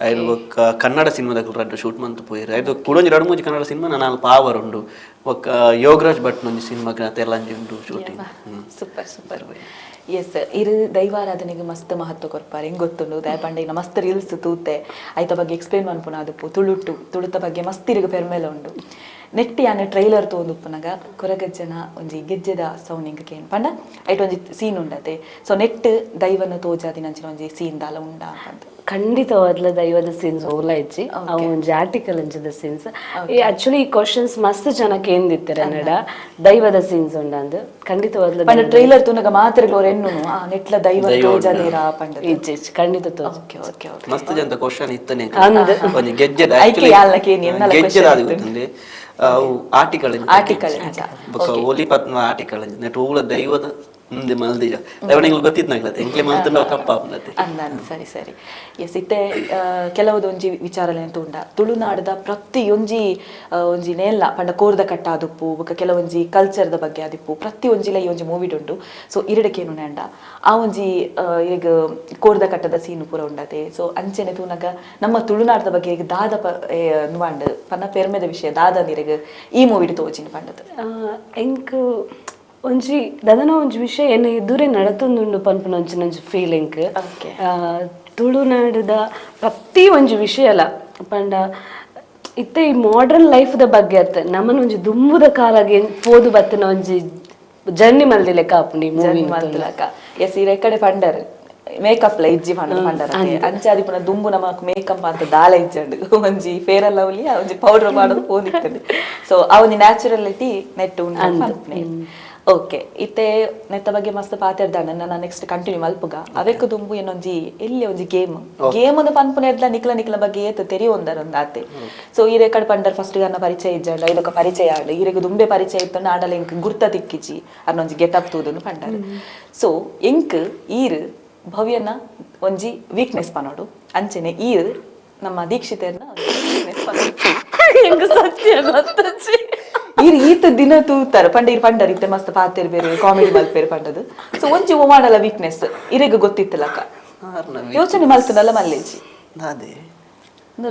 ಐದು ಬೊಕ್ಕ ಕನ್ನಡ ಸಿನಿಮಾ ದಕ್ಲು ರಡ್ಡು ಶೂಟ್ ಮಂತ್ ಪೋಯಿರು. ಐದು ಕುಡೊಂಜಿ ರಡ್ಡು ಮೂಜಿ ಕನ್ನಡ ಸಿನಿಮಾ ನಾನು ಅಲ್ಪ ಪಾವರ್ ಉಂಡು. ಬೊಕ್ಕ ಯೋಗರಾಜ್ ಭಟ್ ಒಂಜಿ ಸಿನಿಮಾ ತೆಲಂಜಿ ಉಂಡು shooting. Super super. S, ಇರು ದೈವಾರಾಧನೆಗೆ ಮಸ್ತ್ ಮಹತ್ವ ಕೊರ್ಪಾರೆ ಹೆಂಗ್ ಗೊತ್ತುಂಡು. ದಯಪಂಡ ಇನ್ನ ಮಸ್ತ್ ರೀಲ್ಸ್ ತೂತೆ, ಐತ ಬಗ್ಗೆ ಎಕ್ಸ್ಪ್ಲೇನ್ ಮನ್ಪುನ ಅದಪ್ಪು. ತುಳುಟು ತುಳುತ ಬಗ್ಗೆ ಮಸ್ತ್ ಇರುಗ ಪೆರ್ಮೆಲ ಉಂಡು. ನೆಟ್ಟಿ ಯಾನ್ ಟ್ರೈಲರ್ ತೋಂದುಪ್ಪುನಗ ಕೊರಗಜ್ಜನ ಒಂಜಿ ಗೆಜ್ಜೆದ ಸೌಂಡ್ ಎಂಕ್ ಕೇನ್ ಪಂಡ ಐಟ್ ಒಂಜಿ ಸೀನ್ ಉಂಡತೆ. ಸೊ ನೆಟ್ ದೈವನ ತೋಜಾದಿನ ಅಂಚಿನ ಒಂಜಿ ಸೀನ್ ದಾಲ ಉಂಡಾ ಪಂದ್? ಖಂಡಿತವಾದ್ಲ ದೈವದ ಸೀನ್ಸ್ ಓಲ ಇಜ್ಜಿ. ಅವು ಒಂಜಿ ಆರ್ಟಿಕಲ್ ಅಂಚದ ಸೀನ್ಸ್. ಈ ಆಕ್ಚುಲಿ ಈ ಕ್ವಶನ್ಸ್ ಮಸ್ತ್ ಜನ ಕೇಂದಿತ್ತಾರೆ ಕನ್ನಡ ದೈವದ ಸೀನ್ಸ್ ಉಂಡಂದು. ಖಂಡಿತವಾದ್ಲ ಪಂಡ ಟ್ರೈಲರ್ ತೂನಗ ಮಾತ್ರ ಎನ್ನುನು ಆ ನೆಟ್ಲ ದೈವ ತೋಜಾದೇರಾ ಪಂಡ. ಇಜ್ಜಿ ಇಜ್ಜಿ, ಖಂಡಿತ ತೋಜ okay okay okay ಮಸ್ತ್ ಜನ ಕ್ವಶನ್ ಇತ್ತನೆ ಅಂದ್. ಒಂಜಿ ಗೆಜ್ಜೆದ. ಐಕೆ ಯಾಲ್ನ ಕೇನಿ, ಎನ್ನಲ ಗೆಜ್ಜೆದ question ಅದು ಗೊತ್ತುಂಡೆ, ಅವು ಆರ್ಟಿಕಲ್. ಆರ್ಟಿಕಲ್ ಅಂತ. ಬೊಕ್ಕ ಒಲಿ ಪತ್ನ ಆರ್ಟಿಕಲ್ ನೆಟ್ ಓಲ ದೈವದ ಮುಂದೆ ಮಲ್ದಿಜ. ದೈವ ಎಂಗ್ಲು ಗೊತ್ತಿತ್ತು, ಎಂಕ್ಲೆ ಮಲ್ತಂಡ ತಪ್ಪ ಆಪುನತೆ. ಅಂದ ಅಂದ್, ಸರಿ ಸರಿ. ಎಸ್, ಇತ್ತೆ ಕೆಲವೊಂದು ವಿಚಾರಲೆ ಅಂತ ಉಂಡ. ತುಳುನಾಡದ ಪ್ರತಿಯೊಂಜಿ ಒಂಜಿ ನೇಲ್ಲ ಪಂಡ ಕೋರ್ದ ಕಟ್ಟ ಆದುಪ್ಪು, ಬೊಕ್ಕ ಕೆಲವೊಂಜಿ ಕಲ್ಚರ್ದ ಬಗ್ಗೆ ಆದಿಪ್ಪು, ಪ್ರತಿಯೊಂಜಿಲ ಈ ಒಂಜಿ ಮೂವಿಡ್ ಉಂಡು. ಸೊ ಇರಡಕೇನು ನಂಡ ಆ ಒಂಜಿ ಈಗ ಕೋರ್ದ ಕಟ್ಟದ ಸೀನು ಪೂರ ಉಂಡತೆ. ಸೊ ಅಂಚೆನೆ ತೂನಗ ನಮ್ಮ ತುಳುನಾಡದ ಬಗ್ಗೆ ಈಗ ದಾದ ನುವಾಂಡ್ ಪನ್ನ ಪೆರ್ಮೆದ ವಿಷಯ ದಾದ ನೀರಿಗೆ ಈ ಮೂವಿಡ್ ತೋಜಿನ ಪಂಡದು? ಎಂಕ್ ಒಂಜಿ ದದನ ಒಂಜಿ ವಿಷಯ ಎನ್ನ ಎದುರೇ ನಡತೊಂದುಂಡು ಪನ್ಪುನ ಒಂಜಿ ಒಂಜಿ ಫೀಲಿಂಗ್. ತುಳುನಾಡುದ ಪ್ರತಿ ಒಂಜಿ ವಿಷಯಲ ಪಂಡ ಇತ್ತೆ ಈ ಮಾಡರ್ನ್ ಲೈಫ್ದ ಬಗ್ಗೆ ಅತ್ತ, ನಮ್ಮನ ಒಂಜಿ ದುಂಬುದ ಕಾಲಾಗಿ ಪೋದು ಬತ್ತಿನ ಒಂಜಿ ಜರ್ನಿ ಮಲ್ದಿ ಲೆಕ್ಕ ಆಪುಂಡು ಈ ಮೂವಿ. ಮಲ್ತಲಕ. ಎಸ್, ಈ ಕಡೆ ಪಂಡರ್ ಮೇಕಪ್ ಲ ಇಜ್ಜಿ ಪಂಡ ಪಂಡರ್. ಅಂಚಾದಿ ಪುನ ದುಂಬು ನಮಕ್ ಮೇಕಪ್ ಅಂತ ದಾಲ ಇಜ್ಜಂಡು. ಒಂಜಿ fair and lovely, ಒಂಜಿ ಪೌಡರ್ ಮಾಡೋದು ಫೋನ್ ಇತ್ತಂಡು. ಸೊ ಆ ಒಂಜಿ ನ್ಯಾಚುರಲಿಟಿ ನೆಟ್ ಉಂಡು. Okay, ಇತ್ತೆ ನೆತ್ತ ಬಗ್ಗೆ ಮಸ್ತ್ ಪಾತೆರ್ದಾಂಡ ನಾನು ನೆಕ್ಸ್ಟ್ ಕಂಟಿನ್ಯೂ ಮಲ್ಪುಗ. ಅವೆಕ್ ದುಂಬು ಏನೊಂಜಿ ಎಲ್ಲಿ ಒಂಜಿ ಗೇಮ್ ಗೇಮ್ ಒಂದು ಪನ್ಪುನ ಎಡ್ಲ ನಿಕ್ಲ ನಿಕ್ಲ ಬಗ್ಗೆ ಏತ್ ತೆರಿಯೊಂದರ ಒಂದಾತೆ. ಸೊ ಈ ರೆಕಾರ್ಡ್ ಪಂಡರ್ ಫಸ್ಟ್ ಅನ್ನ ಪರಿಚಯ ಇಜ್ಜಂಡ ಇದೊಕ ಪರಿಚಯ ಆಂಡ್, ಈರೆಗ್ ದುಂಬೆ ಪರಿಚಯ ಇತ್ತಂಡ ಆಂಡಲ ಎಂಕ್ ಗುರ್ತ ತಿಕ್ಕಿಜಿ ಅರ್ನೊಂಜಿ ಗೆಟಪ್ ತೂದುನು ಪಂಡರ್. ಸೊ ಎಂಕ್ ಈರ್ ಭವ್ಯನ ಒಂಜಿ ವೀಕ್ನೆಸ್ ಪನೋಡು, ಅಂಚೆನೆ ಈರ್ ನಮ್ಮ ದೀಕ್ಷಿತೆರ್ನ ವೀಕ್ನೆಸ್ ಪನೋಡು. ಎಂಕ್ ಸತ್ಯ ಗೊತ್ತಜ್ಜಿ. ಈರ್ ಈತ ದಿನ ತೂತಾರ ಪಂಡ ಈರ್ ಪಂಡರ್ ಇತ್ತೆ ಮಸ್ತ್ ಪಾತೆರ್ ಬೇರೆ ಕಾಮಿಡಿ ಮಲ್ಪೇರು ಪಂಡದು. ಸೊ ಒಂಜಿ ಒಮಾಡಲ ವೀಕ್ನೆಸ್ ಇರೆಗ್ ಗೊತ್ತಿತ್ತಲಕ್ಕ ಯೋಚನೆ ಮಲ್ತನಲ್ಲ ಮಲ್ಲೇಜಿ. ಅದೇ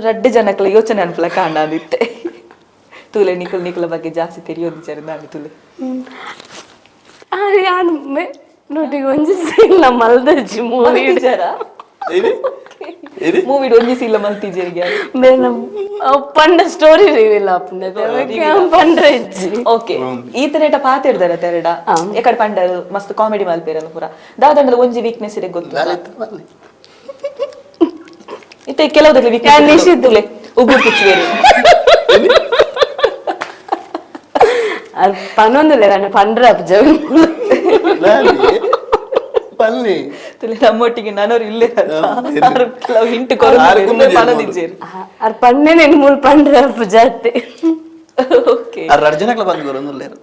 ರಡ್ಡು ಜನಕ್ಲ ಯೋಚನೆ ಅನ್ಪಲ ಕಾಂಡಾದಿತ್ತೆ. ತೂಲೆ ನಿಕುಲ್ ನಿಕುಲ ಬಗ್ಗೆ ಜಾಸ್ತಿ ತೆರಿಯೋದು ಜರ ನಾನು ತುಲೆ. ಯಾನ್ ನೋಟಿಗೆ ಒಂಜಿ ಸೀನ್ ಮಲ್ದಜ್ಜಿ ಮೂವಿ. ಜರ ಮೂವಿ ಒಂಜಿ ಸೀಲ ಮಲ್ತಿಜರಿಗೆ. ಮೇನ ಪಂಡ ಸ್ಟೋರಿ ರಿವೀಲ್ ಆಪುಂಡು ಪಂಡ್ರೆ ಇಜ್ಜಿ. ಓಕೆ, ಈತನೇಟ ಪಾತಿರ್ದಾರ ತೆರಡ ಎಕಡೆ ಪಂಡರು ಮಸ್ತ್ ಕಾಮಿಡಿ ಮಲ್ಪೇರಲ್ಲ ಪೂರ ದಾದಂಡದ ಒಂಜಿ ವೀಕ್ನೆಸ್ ಇರೆ ಗೊತ್ತು ಇತ್ತೆ ಕೆಲವುದಕ್ಕೆ ವೀಕ್ನೆಸ್ ತುಲೆ ಉಗುರು ಕಿಚ್ಚುವೇರು. ಅದು ಪನೊಂದುಲ್ಲ ನನ್ನ ಪಂಡ್ರೆ ಅಪ್ಪ. ಪಲ್ಲಿ ತುಲೆ ನಮ್ಮೊಟ್ಟಿಗೆ ನಾನವ್ರು ಇಲ್ಲೇ ಕೆಲವು ಹಿಂಟು ಕೊರದಿಜ್ಜೇರು. ಅದು ಪಣ್ಣೆ ನೆನ್ ಮೂಲ ಪಂಡ್ರೆ ಅಪ್ಪ ಜಾತಿ. ಓಕೆ, ಆ ರಡ್ ಜನಕ್ಲ ಬಂದ್ ಗೊರೊಂದುಲ್ಲೇರು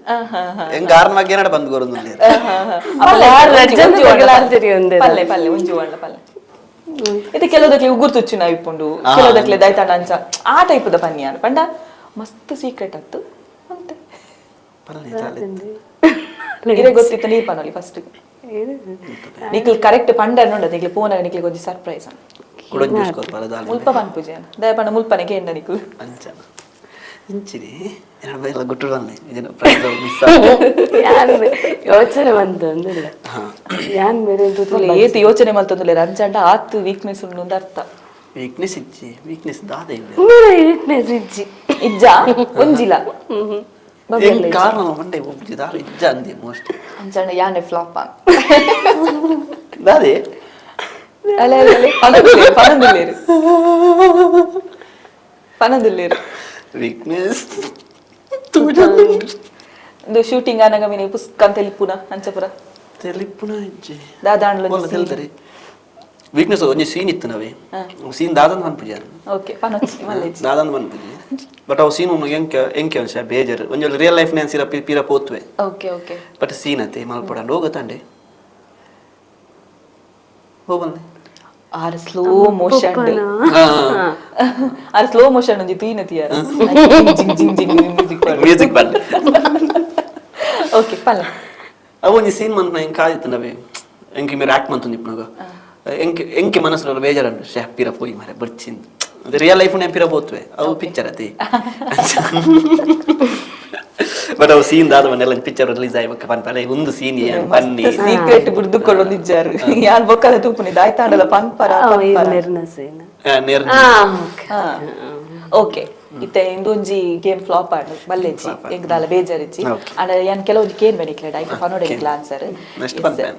ಎಂಗ್ ಆರ್ನ ಬಗ್ಗೆ ಏನಾಡ ಬಂದ್ ಗೊರೊಂದುಲ್ಲೇರು. ಪಲ್ಲೆ ಪಲ್ಲೆ ಒಂಜಿ ಒಳ್ಳ ಪಲ್ಲೆ ಇದು ಕೆಲವುದಕ್ಕೆ ಉಗುರು ತುಚ್ಚು ನಾವು ಇಪ್ಪುಂಡು, ಕೆಲವುದಕ್ಕೆ ದೈತಾಂಡ ಅಂಚ ಆ ಟೈಪದ ಪನ್ಯಾನ ಪಂಡ ಮಸ್ತ್ ಸೀಕ್ರೆಟ್ ಅತ್ತು ಅಂತೆ. ಪಲ್ಲೆ ಚಾಲೆ. ಇರೆ ಗೊತ್ತಿತ್ತು ನೀರ್ ಪನೋಲಿ ಫಸ್ಟ್ ನಿಕ್ಲ್ ಕರೆಕ್ಟ್ ಪಂಡ ನೋಡ ನಿಕ್ಲ್ ಪೋನಾಗ ನಿಕ್ಲ್ ಒಂಜಿ ಸರ್ಪ್ರೈಸ್. ಕುಡೊಂಜಿ ಜ್ಯೂಸ್ ಕೊರ್ಪರ ದಾಲ. ಮುಲ್ಪ ಪನ್ಪುಜೆ ದಯ ಪಂಡ ಮುಲ್ಪನೆ ಕೇಂಡ ನಿಕ್ಲ್. ಅಂಚ ಇಂಚಿನಿ ಏನಾಡ ಬೈಲ ಗುಟ್ಟು ಬನ್ನಿ ಇದನ್ನ ಪ್ರೈಸ್ ಮಿಸ್. ಯಾನ್ ಯೋಚನೆ ಬಂತಂದಿಲ್ಲ ಯಾನ್ ಬೇರೆ. ಏತ್ ಯೋಚನೆ ಮಲ್ತೊಂದುಲ್ಲೆರ್ ಅಂಚಂಡ ಆತ್ ವೀಕ್ನೆಸ್ ಉಂಡು ಅಂತ ಅರ್ಥ. ವೀಕ್ನೆಸ್ ಇಜ್ಜಿ, ವೀಕ್ನೆಸ್ ದಾದ ಇಲ್ಲ. ವೀಕ್ನೆಸ್ ಇಜ್ಜಿ. ಇಜ್ಜಾ ಒಂಜಿಲ? ಎಂಗ್ ಕಾರಣ ಮಂಡೆ ಒಬ್ಜಿ ದಾಲ ಇಜ್ಜ ಅಂದೆ ಮೋಸ್ಟ್. ಅಂಚಂಡ ಯಾನೆ ಫ್ಲಾಪ್ ದಾದೆ? ಅಲೆ ಅಲೆ ಅಲೆ ಪನೊಂದುಲ್ಲೆರ್ ಪನೊಂದುಲ್ಲೆರ್ ಪನೊಂದುಲ್ಲೆರ್. ವೀಕ್ನೆಸ್ ಇಂದು ಶೂಟಿಂಗ್ ಆನಗ ಮಿನಿ ಪುಸ್ಕ ಅಂತ ತೆಲಿಪುನ ಅಂಚಪುರ. ತೆಲಿಪುನ ಇಜ್ಜಿ. ದಾದಾಂಡ್ಲ. ಒಲ್ಲ ತೆಲ್ದರೆ ವೀಕ್ನೆಸ್ ಒಂಜಿ ಸೀನ್ ಇತ್ತು ನವೇ ಸೀನ್ ದಾದಂದ್ ಪನ್ಪುಜಿ. ಓಕೆ, ಪನೊಚ್ಚಿ ಮಲ್ಲೇಜಿ. ದಾದಂದ್ ಪನ್ಪುಜಿ, ಬಟ್ ಅವು ಸೀನ್ ಉಂಡು ಎಂಕೆ ಎಂಕೆ ಒಂಶ ಬೇಜಾರು ಒಂಜಿ real life ನೇನ್ ಸಿರ ಪೀರ ಪೋತ್ವೆ. Okay okay. But scene ಅತ್ತೆ ಮಲ್ಪಡಂಡ್ ಹೋಗತಾಂಡೆ ಹೋಗಂದೆ. R slow motion, R slow motion ಒಂಜಿ ತೂಯಿನ ತಿಯಾರ ಜಿಂಗ್ ಜಿಂಗ್ ಜಿಂಗ್ ಮ್ಯೂಸಿಕ್. ಮ್ಯೂಸಿಕ್ ಬಂದೆ. ಓಕೆ, ಪಲ್ಲ. ಅವು ಒಂಜಿ ಸೀನ್ ಮಂತ್ ಎಂಕ್ ಆದಿತ್ತು ನವೇ ಎಂಕೆ ಮೇರೆ ಆಕ್ಟ್ ಮಂತೊಂದು ಇಪ್ಪುನಗ ಎಂಕೆ ಎಂಕೆ ಮನಸ್ಸು ಬೇಜಾರಂಡು ಶೇ ಪೀರ ಪೋಯಿ ಮಾರೆ ಬರ್ಚಿಂದು ಅದು ರಿಯಲ್ ಲೈಫ್ ನೇ ಪೀರ ಪೋತ್ವೆ ಅವು ಪಿಕ್ಚರ್ ಅತಿ. ಬಟ್ ಅವು ಸೀನ್ ದಾದ ಮನೆಲ್ಲ ಪಿಕ್ಚರ್ ರಿಲೀಸ್ ಆಯಿ ಬೊಕ್ಕ ಪನ್ಪಲೆ ಒಂದು ಸೀನ್ ಏನು ಪನ್ನಿ. ಸೀಕ್ರೆಟ್ ಬುಡ್ದುಕೊಳ್ಳೊಂದಿಜ್ಜಾರು ಯಾನ್ ಬೊಕ್ಕಲ ತೂಪುನಿ ದಾಯ್ತಾಂಡಲ ಪನ್ಪರ ಪನ್ಪರ. ನಿರ್ನ ಸೀನ್. ನೇರ್. ಓಕೆ, ಇತ್ತೆ ಇಂದೊಂಜಿ ಗೇಮ್ ಫ್ಲಾಪ್ ಆಂಡ್ ಬಲ್ಲೆಜ್ಜಿ ಎಂಕ್ ದಾಲ ಬೇಜಾರಿಜ್ಜಿ. ಅಂಡ ಯಾನ್ ಕೆಲವೊಂಜಿ ಕೇನ್ ಬೆನಿಕ್ಲೆಡ ಐಕ್ ಪನೋಡೆ ಎಂಕ್ಲ ಆನ್ಸರ್. ನೆಕ್ಸ್ಟ್ ಪನ್ಪೆ.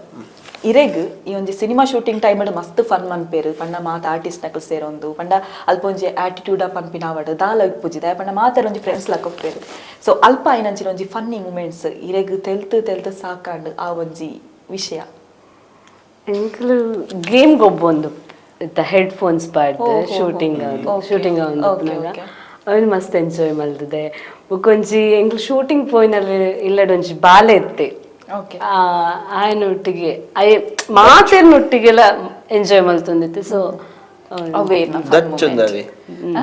ಇರೆಗ್ ಈ ಒಂಜಿ cinema shooting time ಮಸ್ತ್ ಫನ್ ಮನ್ಪೇರು ಪಂಡ ಮಾತ ಆರ್ಟಿಸ್ಟ್ ನಕಲ್ ಸೇರೊಂದು ಪಂಡ ಅಲ್ಪ ಒಂಜಿ ಆಟಿಟ್ಯೂಡ್ ಪನ್ಪಿನ ಆವಡ್ ದಾಲ ಇಪ್ಪುಜಿ ದಾಯ ಪಂಡ ಮಾತಾರ ಒಂಜಿ ಫ್ರೆಂಡ್ಸ್ ಲಕ್ಕ ಒಪ್ಪೇರು. ಸೊ ಅಲ್ಪ ಆಯ್ನಂಚಿನ ಒಂಜಿ ಫನ್ನಿ ಮೂಮೆಂಟ್ಸ್ ಇರೆಗ್ ತೆಲ್ತ್ ತೆಲ್ತ್ ಸಾಕಾಂಡ್ ಆ ಒಂಜಿ ವಿಷಯ. ಎಂಕ್ಲು ಗೇಮ್ ಗೊಬ್ಬೊಂದು ಇತ್ತ ಹೆಡ್ ಫೋನ್ಸ್ ಪಾಡ್ದು ಶೂಟಿಂಗ್ ಶೂಟಿಂಗ್ ಅವನು ಮಸ್ತ್ ಎಂಜಾಯ್ ಮಲ್ತದೆ. ಬೊಕ್ಕೊಂಜಿ ಎಂಕ್ಲು ಶೂಟಿಂಗ್ ಪೋಯಿನಲ್ಲಿ ಇಲ್ಲಡ್ ಒಂಜಿ ಬಾಲೆ ಇತ್ತೆ. ಆಯನ ಒಟ್ಟಿಗೆ ಅಯ್ಯ ಮಾತೆರ್ನೊಟ್ಟಿಗೆಲ್ಲ ಎಂಜಾಯ್ ಮಲ್ತೊಂದಿತ್ತು. ಸೊ ಅವೇ ದಚ್ಚುಂದವೆ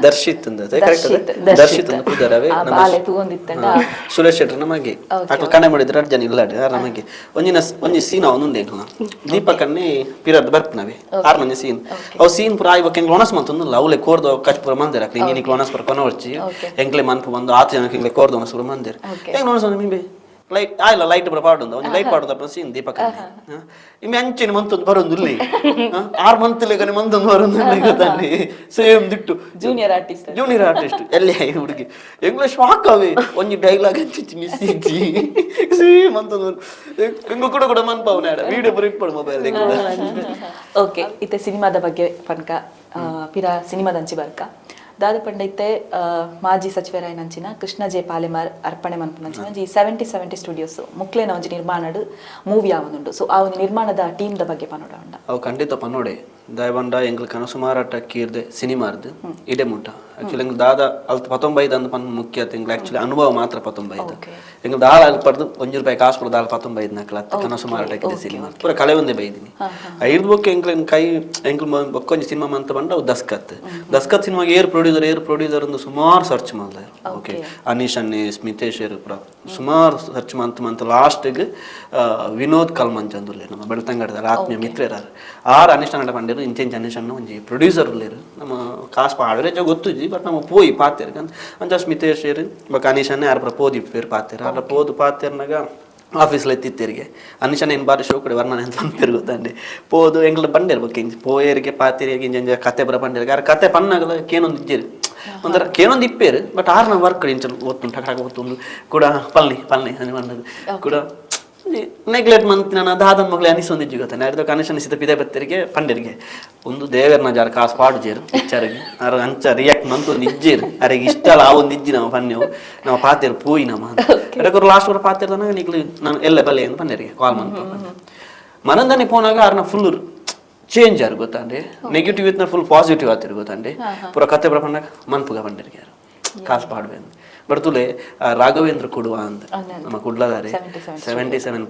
ದರ್ಶಿತ್ ಅಂದತೆ ಕರೆಕ್ಟ್, ದರ್ಶಿತ್ ಅಂದ ಪುದರವೆ. ಆ ಬಾಲೆ ತೂವೊಂದಿತ್ತಂಡ. ಸುರೇಶ್ ಶೆಟ್ಟರ್ ನಮಗೆ ಅಕ್ಲು ಕಣೆ ಮಾಡಿದ್ರೆ ಅರ್ಜನ್ ಇಲ್ಲಾಡು ಆರ್ ನಮಗೆ ಒಂಜಿನ ಒಂಜಿ ಸೀನ್ ಅವನು ಎಂಕ್ಲ ದೀಪಕ್ ಅನ್ನಿ ಪಿರದ್ ಬರ್ಪನವೆ ಆರ್ ಒಂಜಿ ಸೀನ್ ಅವು ಸೀನ್ ಪೂರ ಆಯ್ಬಕ್ ಎಂಕ್ಲ ಒಣಸ್ ಮಂತೊಂದು ಅವಲೆ ಕೋರ್ದು ಕಚ್ ಪೂರ ಮಂದಿರ ಅಕ್ಲು ಇನ್ನಿಕ್ಲ ಒಣಸ್ ಪೂರ ಕೊನವರ್ಚಿ ಎಂಕ್ಲೆ ಮನ್ಪು ಬಂದು ಆತ ಜನಕ್ಕೆ ಎಂಕ್ಲೆ ಕೋರ್ದು ಒಣಸ್ ಪೂರ ಮಂದಿರ ಎಂಕ್ಲ ಒಣಸ್ ಒಂದು ಲೈಟ್ ಆಯ್ಲ ಲೈಟ್ ಪೂರ ಪಾಡುಂದು ಒಂಜಿ ಲೈಟ್ ಪಾಡುದು ಅಪ್ಪ ಸೀನ್ ದೀಪಕ್ ಅನ್ನಿ ಇಮ್ಮೆ ಅಂಚಿನ ಮಂತೊಂದು ಬರೊಂದು ಇಲ್ಲಿ ಆರ್ ಮಂತ್ ಲೇಖನೆ ಮಂತೊಂದು ಬರೊಂದು ಇಲ್ಲಿ ಗೊತ್ತಲ್ಲಿ same ದಿಟ್ಟು. Junior artist. Junior artist ಎಲ್ಲಿ ಹುಡುಗಿ ಎಂಗ್ಲ ಶಾಕ್ ಅವೆ ಒಂಜಿ ಡೈಲಾಗ್ ಹಂಚಿಚ್ಚಿ ಮಿಸ್ ಇಜ್ಜಿ ಸೇಮ್ ಅಂತ ಎಂಗ್ಲ ಕೂಡ ಕೂಡ ಮನ್ಪಾವನೆ ವಿಡಿಯೋ ಪೂರ ಇಪ್ಪಡು ಮೊಬೈಲ್. ಓಕೆ, ಇತ್ತೆ ಸಿನಿಮಾದ ಬಗ್ಗೆ ಪನ್ಕ ಪಿರ ಸಿನಿಮಾದಂಚಿ ಬರ್ಕ. ದಾದ ಪಂಡೈತೆ ಮಾಜಿ ಸಚಿವರಾಯಿನಂಚಿನ ಕೃಷ್ಣ ಜೆ ಪಾಲೆಮಾರ್ ಅರ್ಪಣೆ ಮನ್ಪುನಂಚಿನ ಒಂಜಿ seventy seventy studios ಮುಕ್ಲೇನ ಒಂಜಿ ನಿರ್ಮಾಣಡ್ ಮೂವಿ ಆವೊಂದುಂಡು. ಸೊ ಆ ಒಂದು ನಿರ್ಮಾಣದ ಟೀಮ್ ದ ಬಗ್ಗೆ ಪನೋಡ ಉಂಡ. ಅವು ಖಂಡಿತ ಪನ್ನೋಡೆ. ದಯಬಂಡ ಎಂಗ್ಲ ಕನಸು ಮಾರಾಟ ಕೀರ್ದೆ ಸಿನಿಮಾರ್ದು ಇಡೆ ಮುಟ್ಟ ಆಕ್ಚುಲಿ ಎಂಗ್ಲ ದಾದ ಅಲ್ತ ಪತ್ತೊಂಬೈದು ಅಂದ್ ಪನ್ ಮುಖ್ಯ ಎಂಗ್ಲ ಆಕ್ಚುಲಿ ಅನುಭವ ಮಾತ್ರ ಪತ್ತೊಂಬೈದು. ಎಂಗ್ಲ ದಾಳ ಅಲ್ಪರ್ದು 1 ರೂಪಾಯಿ ಕಾಸು ಕೊಡು ದಾಳ ಪತ್ತೊಂಬೈದು ನಕಲ ಕನಸು ಮಾರಾಟಕ್ಕಿದೆ ಸಿನಿಮಾ ಪೂರ ಕಳೆ ಒಂದೇ ಬೈದಿನಿ. ಐದು ಬೊಕ್ಕ ಎಂಗ್ಲ ಕೈ ಎಂಗ್ಲ ಬೊಕ್ಕೊಂಜಿ ಸಿನಿಮಾ ಮಂತ ಬಂಡ ಅವು ದಸ್ಕತ್. ದಸ್ಕತ್ ಸಿನಿಮಾಗೆ air producer, air producer ಒಂದು ಸುಮಾರು ಸರ್ಚ್ ಮಾಡ್ದೆ. ಓಕೆ, ಅನೀಶ್ ಅನ್ನಿ, ಸ್ಮಿತೇಶ್ ಪೂರ ಸುಮಾರು ಸರ್ಚ್ ಮಂತ್ ಮಂತ್ ಲಾಸ್ಟಿಗೆ ವಿನೋದ್ ಕಲ್ಮಂಚ್ ಅಂದುಲ್ಲೆ, ನಮ್ಮ ಬೆಳ್ತಂಗಡದ ಆತ್ಮೀಯ ಮಿತ್ರರಾರು ಆರ್ ಅನೀಶ್ ಅನ್ನ ಪಂಡೇರು, ಇಂಚ ಇಂಚ ಅನೀಶ್ ಅನ್ನ ಒಂಜಿ ಪ್ರೊಡ್ಯೂಸರ್ ಉಲ್ಲೇರು, ನಮ್ಮ ಕಾಸು ಪಾಡರೆ ಗೊತ್ತುಜಿ, ಬಟ್ ನಮ್ಮ ಪೋಯಿ ಪಾತೇರು ಅಂಚ ಸ್ಮಿತೇಶ್ ಬೊಕ್ಕ ಅನೀಶ್ ಅನ್ನ ಯಾರು ಪೋದಿ ಪೇರು ಪಾತೇರು ಆರ ಪೋದು ಪಾತೇರ್ನಾಗ ಆಫೀಸ್ಲ ಎತ್ತಿತ್ತೇರಿಗೆ ಅನೀಶ್ ಅನ್ನ ಏನು ಬಾರಿ ಶೋ ಕಡೆ ವರ್ಣನೆ ಅಂತ ಪನ್ಪೇರು ಗೊತ್ತಂడి. ಪೋದು ಎಂಗ್ಲ ಬಂಡೇರು ಬೊಕ್ಕ ಇಂಚ ಪೋಯೇರಿಗೆ ಪಾತೇರಿಗೆ ಇಂಚ ಇಂಚ ಕತೆ ಬರ ಬಂಡೇರಿಗೆ ಆರ್ ಕತೆ ಪನ್ನಾಗಲ ಕೇನೊಂದು ಇಜ್ಜೇರು ಒಂಥರ ಕೇನೊಂದು ಇಪ್ಪೇರು. ಬಟ್ ಆರ್ನ ವರ್ಕ್ ಇಂಚ ಒತ್ತುಂಡು ಟಕ ಟಕ ಒತ್ತುಂಡು ಕೂಡ ಪಲ್ನಿ ಪಲ್ನಿ అని ಪನ್ನದು ಕೂಡ ನೆಗ್ಲೆಕ್ಟ್ ಮಂತ್ ನಾನು ದಾದನ್ ಮಗಳೇ ಅನಿಸೊಂದಿಜ್ಜಿ ಗೊತ್ತಾನೆ. ಅರ್ಧ ಕನೆಕ್ಷನ್ ಸಿತ ಪಿದೆ ಬತ್ತರಿಗೆ ಪಂಡರಿಗೆ ಒಂದು ದೇವೆರ್ನ ಜಾರ ಕಾಸು ಪಾಡುಜೇರು ಪಿಕ್ಚರ್ಗೆ. ಅರ ಅಂಚ ರಿಯಾಕ್ಟ್ ಮಂತು ಒಂದು ಇಜ್ಜೇರು ಅರೆಗೆ ಇಷ್ಟ ಅಲ್ಲ. ಆ ಒಂದು ಇಜ್ಜಿ ನಾವು ಪನ್ನೆವು ನಾವು ಪಾತೇರು ಪೋಯಿ ನಮ್ಮ ಅದಕ್ಕೆ ಲಾಸ್ಟ್ ಕೂಡ ಪಾತೇರ್ದನಾಗ ನಿಕ್ಲು ನಾನು ಎಲ್ಲ ಬಲ್ಲೆ ಅಂತ ಪನ್ನೆರಿಗೆ ಕಾಲ್ ಮಂತ್ ಮನಂದನೆ ಪೋನಾಗ ಆರ್ನ ಫುಲ್ ಚೇಂಜ್ ಆರು ಗೊತ್ತಂడి. ನೆಗೆಟಿವ್ ಇತ್ತು ಫುಲ್ ಪಾಸಿಟಿವ್ ಆತಿರು ಗೊತ್ತಂడి. ಪೂರ ಕತೆ ಬರ ಪನ್ನಾಗ ಮನ್ಪುಗ ಪಂಡರಿಗೆ ಯಾರು ಕಾಸು ಪಾಡುವೆ ಅಂತ. ಬಟ್ ತುಲೆ ರಾಘವೇಂದ್ರ ಕೊಡುವ ಅಂತ ನಮ್ಮ ಕುಡ್ಲದಾರೆ 77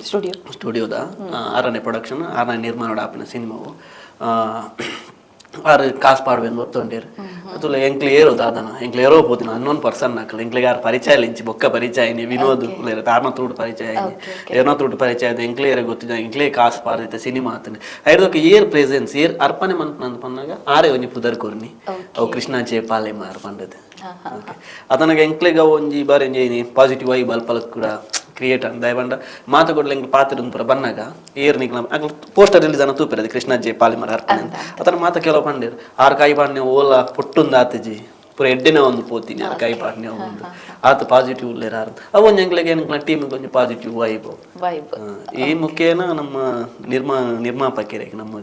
ಸ್ಟುಡಿಯೋ. ಸ್ಟುಡಿಯೋದ ಆರನೇ ಪ್ರೊಡಕ್ಷನ್, ಆರನೇ ನಿರ್ಮಾಣ ಆಪಿನ ಸಿನಿಮಾವು. ಆರು ಕಾಸು ಪಾಡುವೆ ಅಂತ ಒತ್ತೊಂಡೇರು. ತುಲೆ ಎಂಕ್ಲು ಏರೋ ದಾದನ ಎಂಕ್ಲು ಏರೋ ಪೋತಿನ ಅನ್ನೋನ್ ಪರ್ಸನ್ ನಕಲು ಎಂಕ್ಲಿಗೆ ಯಾರು ಪರಿಚಯ ಇಲ್ಲ. ಇಂಚಿ ಬೊಕ್ಕ ಪರಿಚಯ ಇನಿ ವಿನೋದ್ ತಾರ್ನ ತೂಡು ಪರಿಚಯ ಇನಿ ಏರ್ನ ತೂಡು ಪರಿಚಯ ಇದೆ. ಎಂಕ್ಲೆ ಏರ ಗೊತ್ತಿದ್ದ ಎಂಕ್ಲೇ ಕಾಸು ಪಾಡಿದ ಸಿನಿಮಾ ಆತನೆ. ಐದಕ್ಕೆ ಏರ್ ಪ್ರೆಸೆನ್ಸ್ ಏರ್ ಅರ್ಪಣೆ ಮನ್ಪುನಂದ್ ಪನ್ನಾಗ ಆರೇ ಒಂಜಿ ಪುದರ್ ಕೊರ್ನಿ ಅವು ಕೃಷ್ಣ ಜೆ ಪಾಲೆ ಮಾರ್ ಪಂಡದು. ಅದನಗ ಎಂಕ್ಲೆಗ ಒಂಜಿ ಬಾರಿ ಒಂಜಿ ಪಾಸಿಟಿವ್ ಆಗಿ ಬಲ್ಪಲಕ್ ಕೂಡ ಕ್ರಿಯೇಟ್ ಅಂದ. ದಯವಂಡ ಮಾತು ಕೊಡ್ಲ ಎಂಕ್ಲು ಪಾತ್ರ ಪೂರ ಬನ್ನಾಗ ಏರ್ ನಿಕ್ಲ ಅಕ್ಲು ಪೋಸ್ಟರ್ ರಿಲೀಸ್ ಅನ್ನ ತೂಪೆರ್ ಕೃಷ್ಣ ಜೆ ಪಾಲಿಮರ್ ಅರ್ಪಣೆ ಅಂತ. ಅತನ ಮಾತ ಕೆಲವು ಪಂಡೇರು ಆರ್ ಕಾಯಿ ಪಾಡ್ನೆ ಓಲ ಪೊಟ್ಟುಂದು ಆತಜಿ ಪೂರ ಎಡ್ಡೆನೆ ಒಂದು ಪೋತೀನಿ ಆರ್ ಕಾಯಿ ಪಾಡ್ನೆ ಒಂದು ಆತ ಪಾಸಿಟಿವ್ ಉಲ್ಲೇರ. ಅವು ಒಂಜಿ ಎಂಕ್ಲೆಗ್ ಎಂಕ್ಲ ಟೀಮ್ ಒಂಜಿ positive vibe. Vibe. ಈ ಮುಖೇನ ನಮ್ಮ ನಿರ್ಮಾಪಕರಿಗೆ ನಮ್ಮ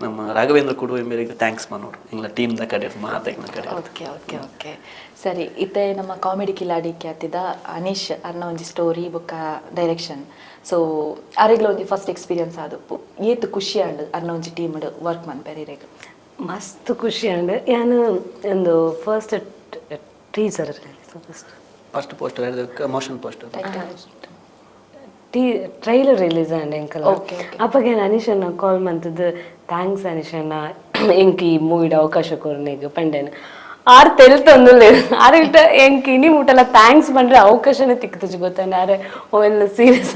ನಮ್ಮ ರಾಘವೇಂದ್ರ ಕುಡುವೆ ಮೇರೆಗೆ thanks ಮಾಡೋರು ಎಂಗ್ಲ ಟೀಮ್ the ಕಡೆ ಮಾತ ಕಡೆ. Okay okay okay ಸರಿ. ಇತ್ತೆ ನಮ್ಮ ಕಾಮಿಡಿ ಕಿಲಾಡಿ ಖ್ಯಾತಿದ ಅನೀಶ್ ಅರ್ನ ಒಂಜಿ ಸ್ಟೋರಿ ಬೊಕ್ಕ ಡೈರೆಕ್ಷನ್. ಸೊ ಅರೆಗ್ಲ ಒಂಜಿ ಫಸ್ಟ್ ಎಕ್ಸ್ಪೀರಿಯನ್ಸ್ ಆದಪ್ಪು. ಏತ್ ಖುಷಿ ಆಂಡ್ ಅರ್ನ ಒಂಜಿ ಟೀಮ್ ವರ್ಕ್ ಮನ್ಪೆರೆ ಇರೆಗ್? ಮಸ್ತ್ ಖುಷಿ ಆಂಡ್. ಯಾನ್ ಒಂದು first teaser first first poster, motion poster. Tea trailer release and ಎಂಕಲ್ ಅಪ್ಪಗೆ ಯಾನ್ ಅನೀಶನ್ನ ಕಾಲ್ ಮಂತದ್ದು, thanks ಅನೀಶಣ್ಣ, ಎಂಕ್ ಈ ಮೂವಿಡ್ ಅವಕಾಶ ಕೊರ್ನೆಗ್ ಪಂಡೇನು. ಆರ್ ತೆಲ್ತೊಂದುಲ್ಲೆ ಆರ್ ಇಟ್ಟ ಎಂಕ್ ಇನಿ ಮುಟ್ಟಲ thanks ಪಂಡ್ರೆ ಅವಕಾಶನೇ ತಿಕ್ಕುದುಜಿ ಗೊತ್ತಾಂಡ. ಆರೆ ಅವೆಲ್ಲ ಸೀರಿಯಸ್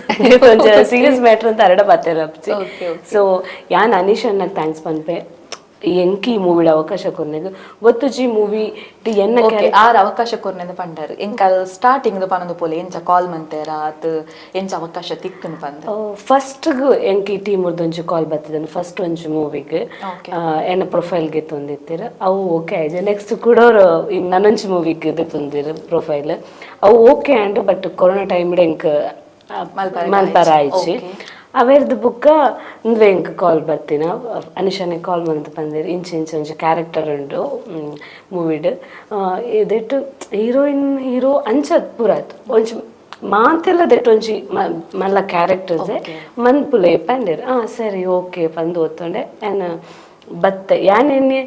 ಒಂಜ ಸೀರಿಯಸ್ ಮ್ಯಾಟ್ರ್ ಅಂತ ಅರಡ ಪಾತೆರ ಅಪ್ಚಿ. ಸೊ ಯಾನ್ ಅನೀಶ್ ಅಣ್ಣಗ್ thanks ಪನ್ಪೆ ಎಂಕ್ ಈ ಮೂವಿಡ್ ಅವಕಾಶ ಕೊರ್ನೆಗ್. ಗೊತ್ತುಜಿ ಮೂವಿ ಎನ್ನ ಓಕೆ, ಆರ್ ಅವಕಾಶ ಕೊರ್ನೆಂದು ಪಂಡರ್. ಎಂಕ ಸ್ಟಾರ್ಟಿಂಗ್ ಪನೊಂದು ಪೋಲೆ ಎಂಚ ಕಾಲ್ ಮಂತೇರ ಅತ್ ಎಂಚ ಅವಕಾಶ ತಿಕ್ಕುನು ಪಂದ್. ಫಸ್ಟ್ ಎಂಕ್ ಈ ಟೀಮ್ ಒಂಜಿ ಕಾಲ್ ಬತ್ತಿದನು ಫಸ್ಟ್ ಒಂಜಿ ಮೂವಿಗ್. ಎನ್ನ ಪ್ರೊಫೈಲ್ಗೆ ತೊಂದಿತ್ತೀರ, ಅವು ಓಕೆ ಆಯ್ತು. ನೆಕ್ಸ್ಟ್ ಕುಡೋರು ನನೊಂಜಿ ಮೂವಿಗ್ ತಂದಿರು ಪ್ರೊಫೈಲ್, ಅವು okay and but corona time ಎಂಕ್ ಮಲ್ಪರ ಆಯ್ಚಿ. ಅವೆರ್ದು ಬುಕ್ಕ ಅಂದ್ರೆ ಎಂಕ್ ಕಾಲ್ ಬತ್ತಿನ ಅನಿಶಾನೆ ಕಾಲ್ ಮಂತ್ ಬಂದಿರು, ಇಂಚ ಇಂಚ ಒಂಜಿ ಕ್ಯಾರೆಕ್ಟರ್ ಉಂಡು ಮೂವಿಡ್, ಇದೆಟ್ಟು ಹೀರೋಯಿನ್ ಹೀರೋ ಅಂಚ ಪೂರ ಆಯ್ತು. ಒಂಜಿ ಮಾತೆಲ್ಲ ದೆಟ್ಟು ಒಂಜಿ ಮಲ್ಲ ಕ್ಯಾರೆಕ್ಟರ್ಸ್ ಮನ್ಪುಲೆ ಪಂಡೇರು. ಆ ಸರಿ ಓಕೆ ಪಂದು ಒತ್ತೊಂಡೆ. ಯಾನ್ ಬತ್ತೆ. ಯಾನ್ ಎನ್ನೆ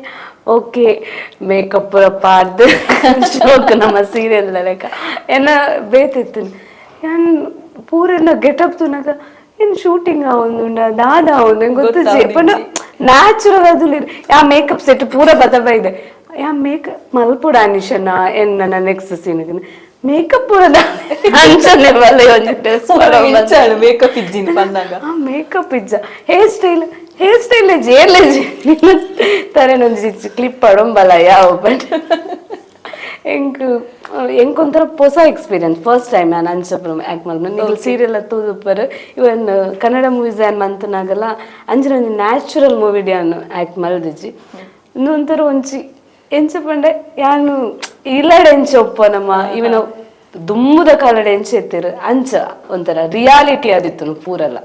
ಓಕೆ ಮೇಕಪ್ ಪೂರ ಪಾಡ್ದು ಶೋಕ್ ನಮ್ಮ ಸೀರಿಯಲ್ ಲೆಕ್ಕ ಎನ್ನ ಬೇತಿತ್ತು. ಯಾನ್ ಪೂರೆಲ್ಲ ಗೆಟಪ್ ತೂನಗ ಏನ್ ಶೂಟಿಂಗ್ ಆವೊಂದುಂಡ ದಾದ ಆವೊಂದು ಎಂಕ್ ಗೊತ್ತುಜಿ. ಪಂಡ ನ್ಯಾಚುರಲ್ ಅದು ಯಾ ಮೇಕಪ್ ಸೆಟ್ ಪೂರ ಬದ ಇದೆ. ಯಾ ಮೇಕಪ್ ಮಲ್ಪುಡ ಅನಿಶನ ಎನ್ನ next scene makeup ಪೂರ ಅಂಚನೆ ಬಲ್ಲೆ ಒಂಜಿ ಡ್ರೆಸ್. ಮೇಕಪ್ ಇಜ್ಜಿನ ಪನ್ನಾಗ. ಆ ಮೇಕಪ್ ಇಜ್ಜ, hair style hair style ಏರ್ಲೆಜಿ ತರೆನೊಂಜಿ clip ಅಡೊಂಬಲ ಯಾವ. ಬಟ್ ಎಂಕ್ ಎಂಕ್ ಒಂಥರ ಹೊಸ experience. First time ನಾನು ಅಂಚ ಆ್ಯಕ್ಟ್ ಮಲ್ಪುನ. ನಿಗಲ್ ಸೀರಿಯಲ್ ತೂದುಪ್ಪರ್, ಇವನ್ ಕನ್ನಡ ಮೂವೀಸ್ ಏನ್ ಮಂತನಾಗಲ್ಲ ಅಂಚಿನ ಒಂಜಿ ನ್ಯಾಚುರಲ್ ಮೂವಿ ಯಾನ್ ಆ್ಯಕ್ಟ್ ಮಲ್ದಿಜಿ. ಒಂಥರ ಒಂಜಿ ಎಂಚ ಪಂಡೆ ಯಾನು ಇಲ್ಲಡೆ ಎಂಚ ಒಪ್ಪ ನಮ್ಮ ಇವನ್ ದುಮ್ಮುದ ಕಾಲಡೆ ಎಂಚ ಇತ್ತೀರು ಅಂಚ ಒಂಥರ ರಿಯಾಲಿಟಿ ಆದಿತ್ತು ಪೂರಲ್ಲ.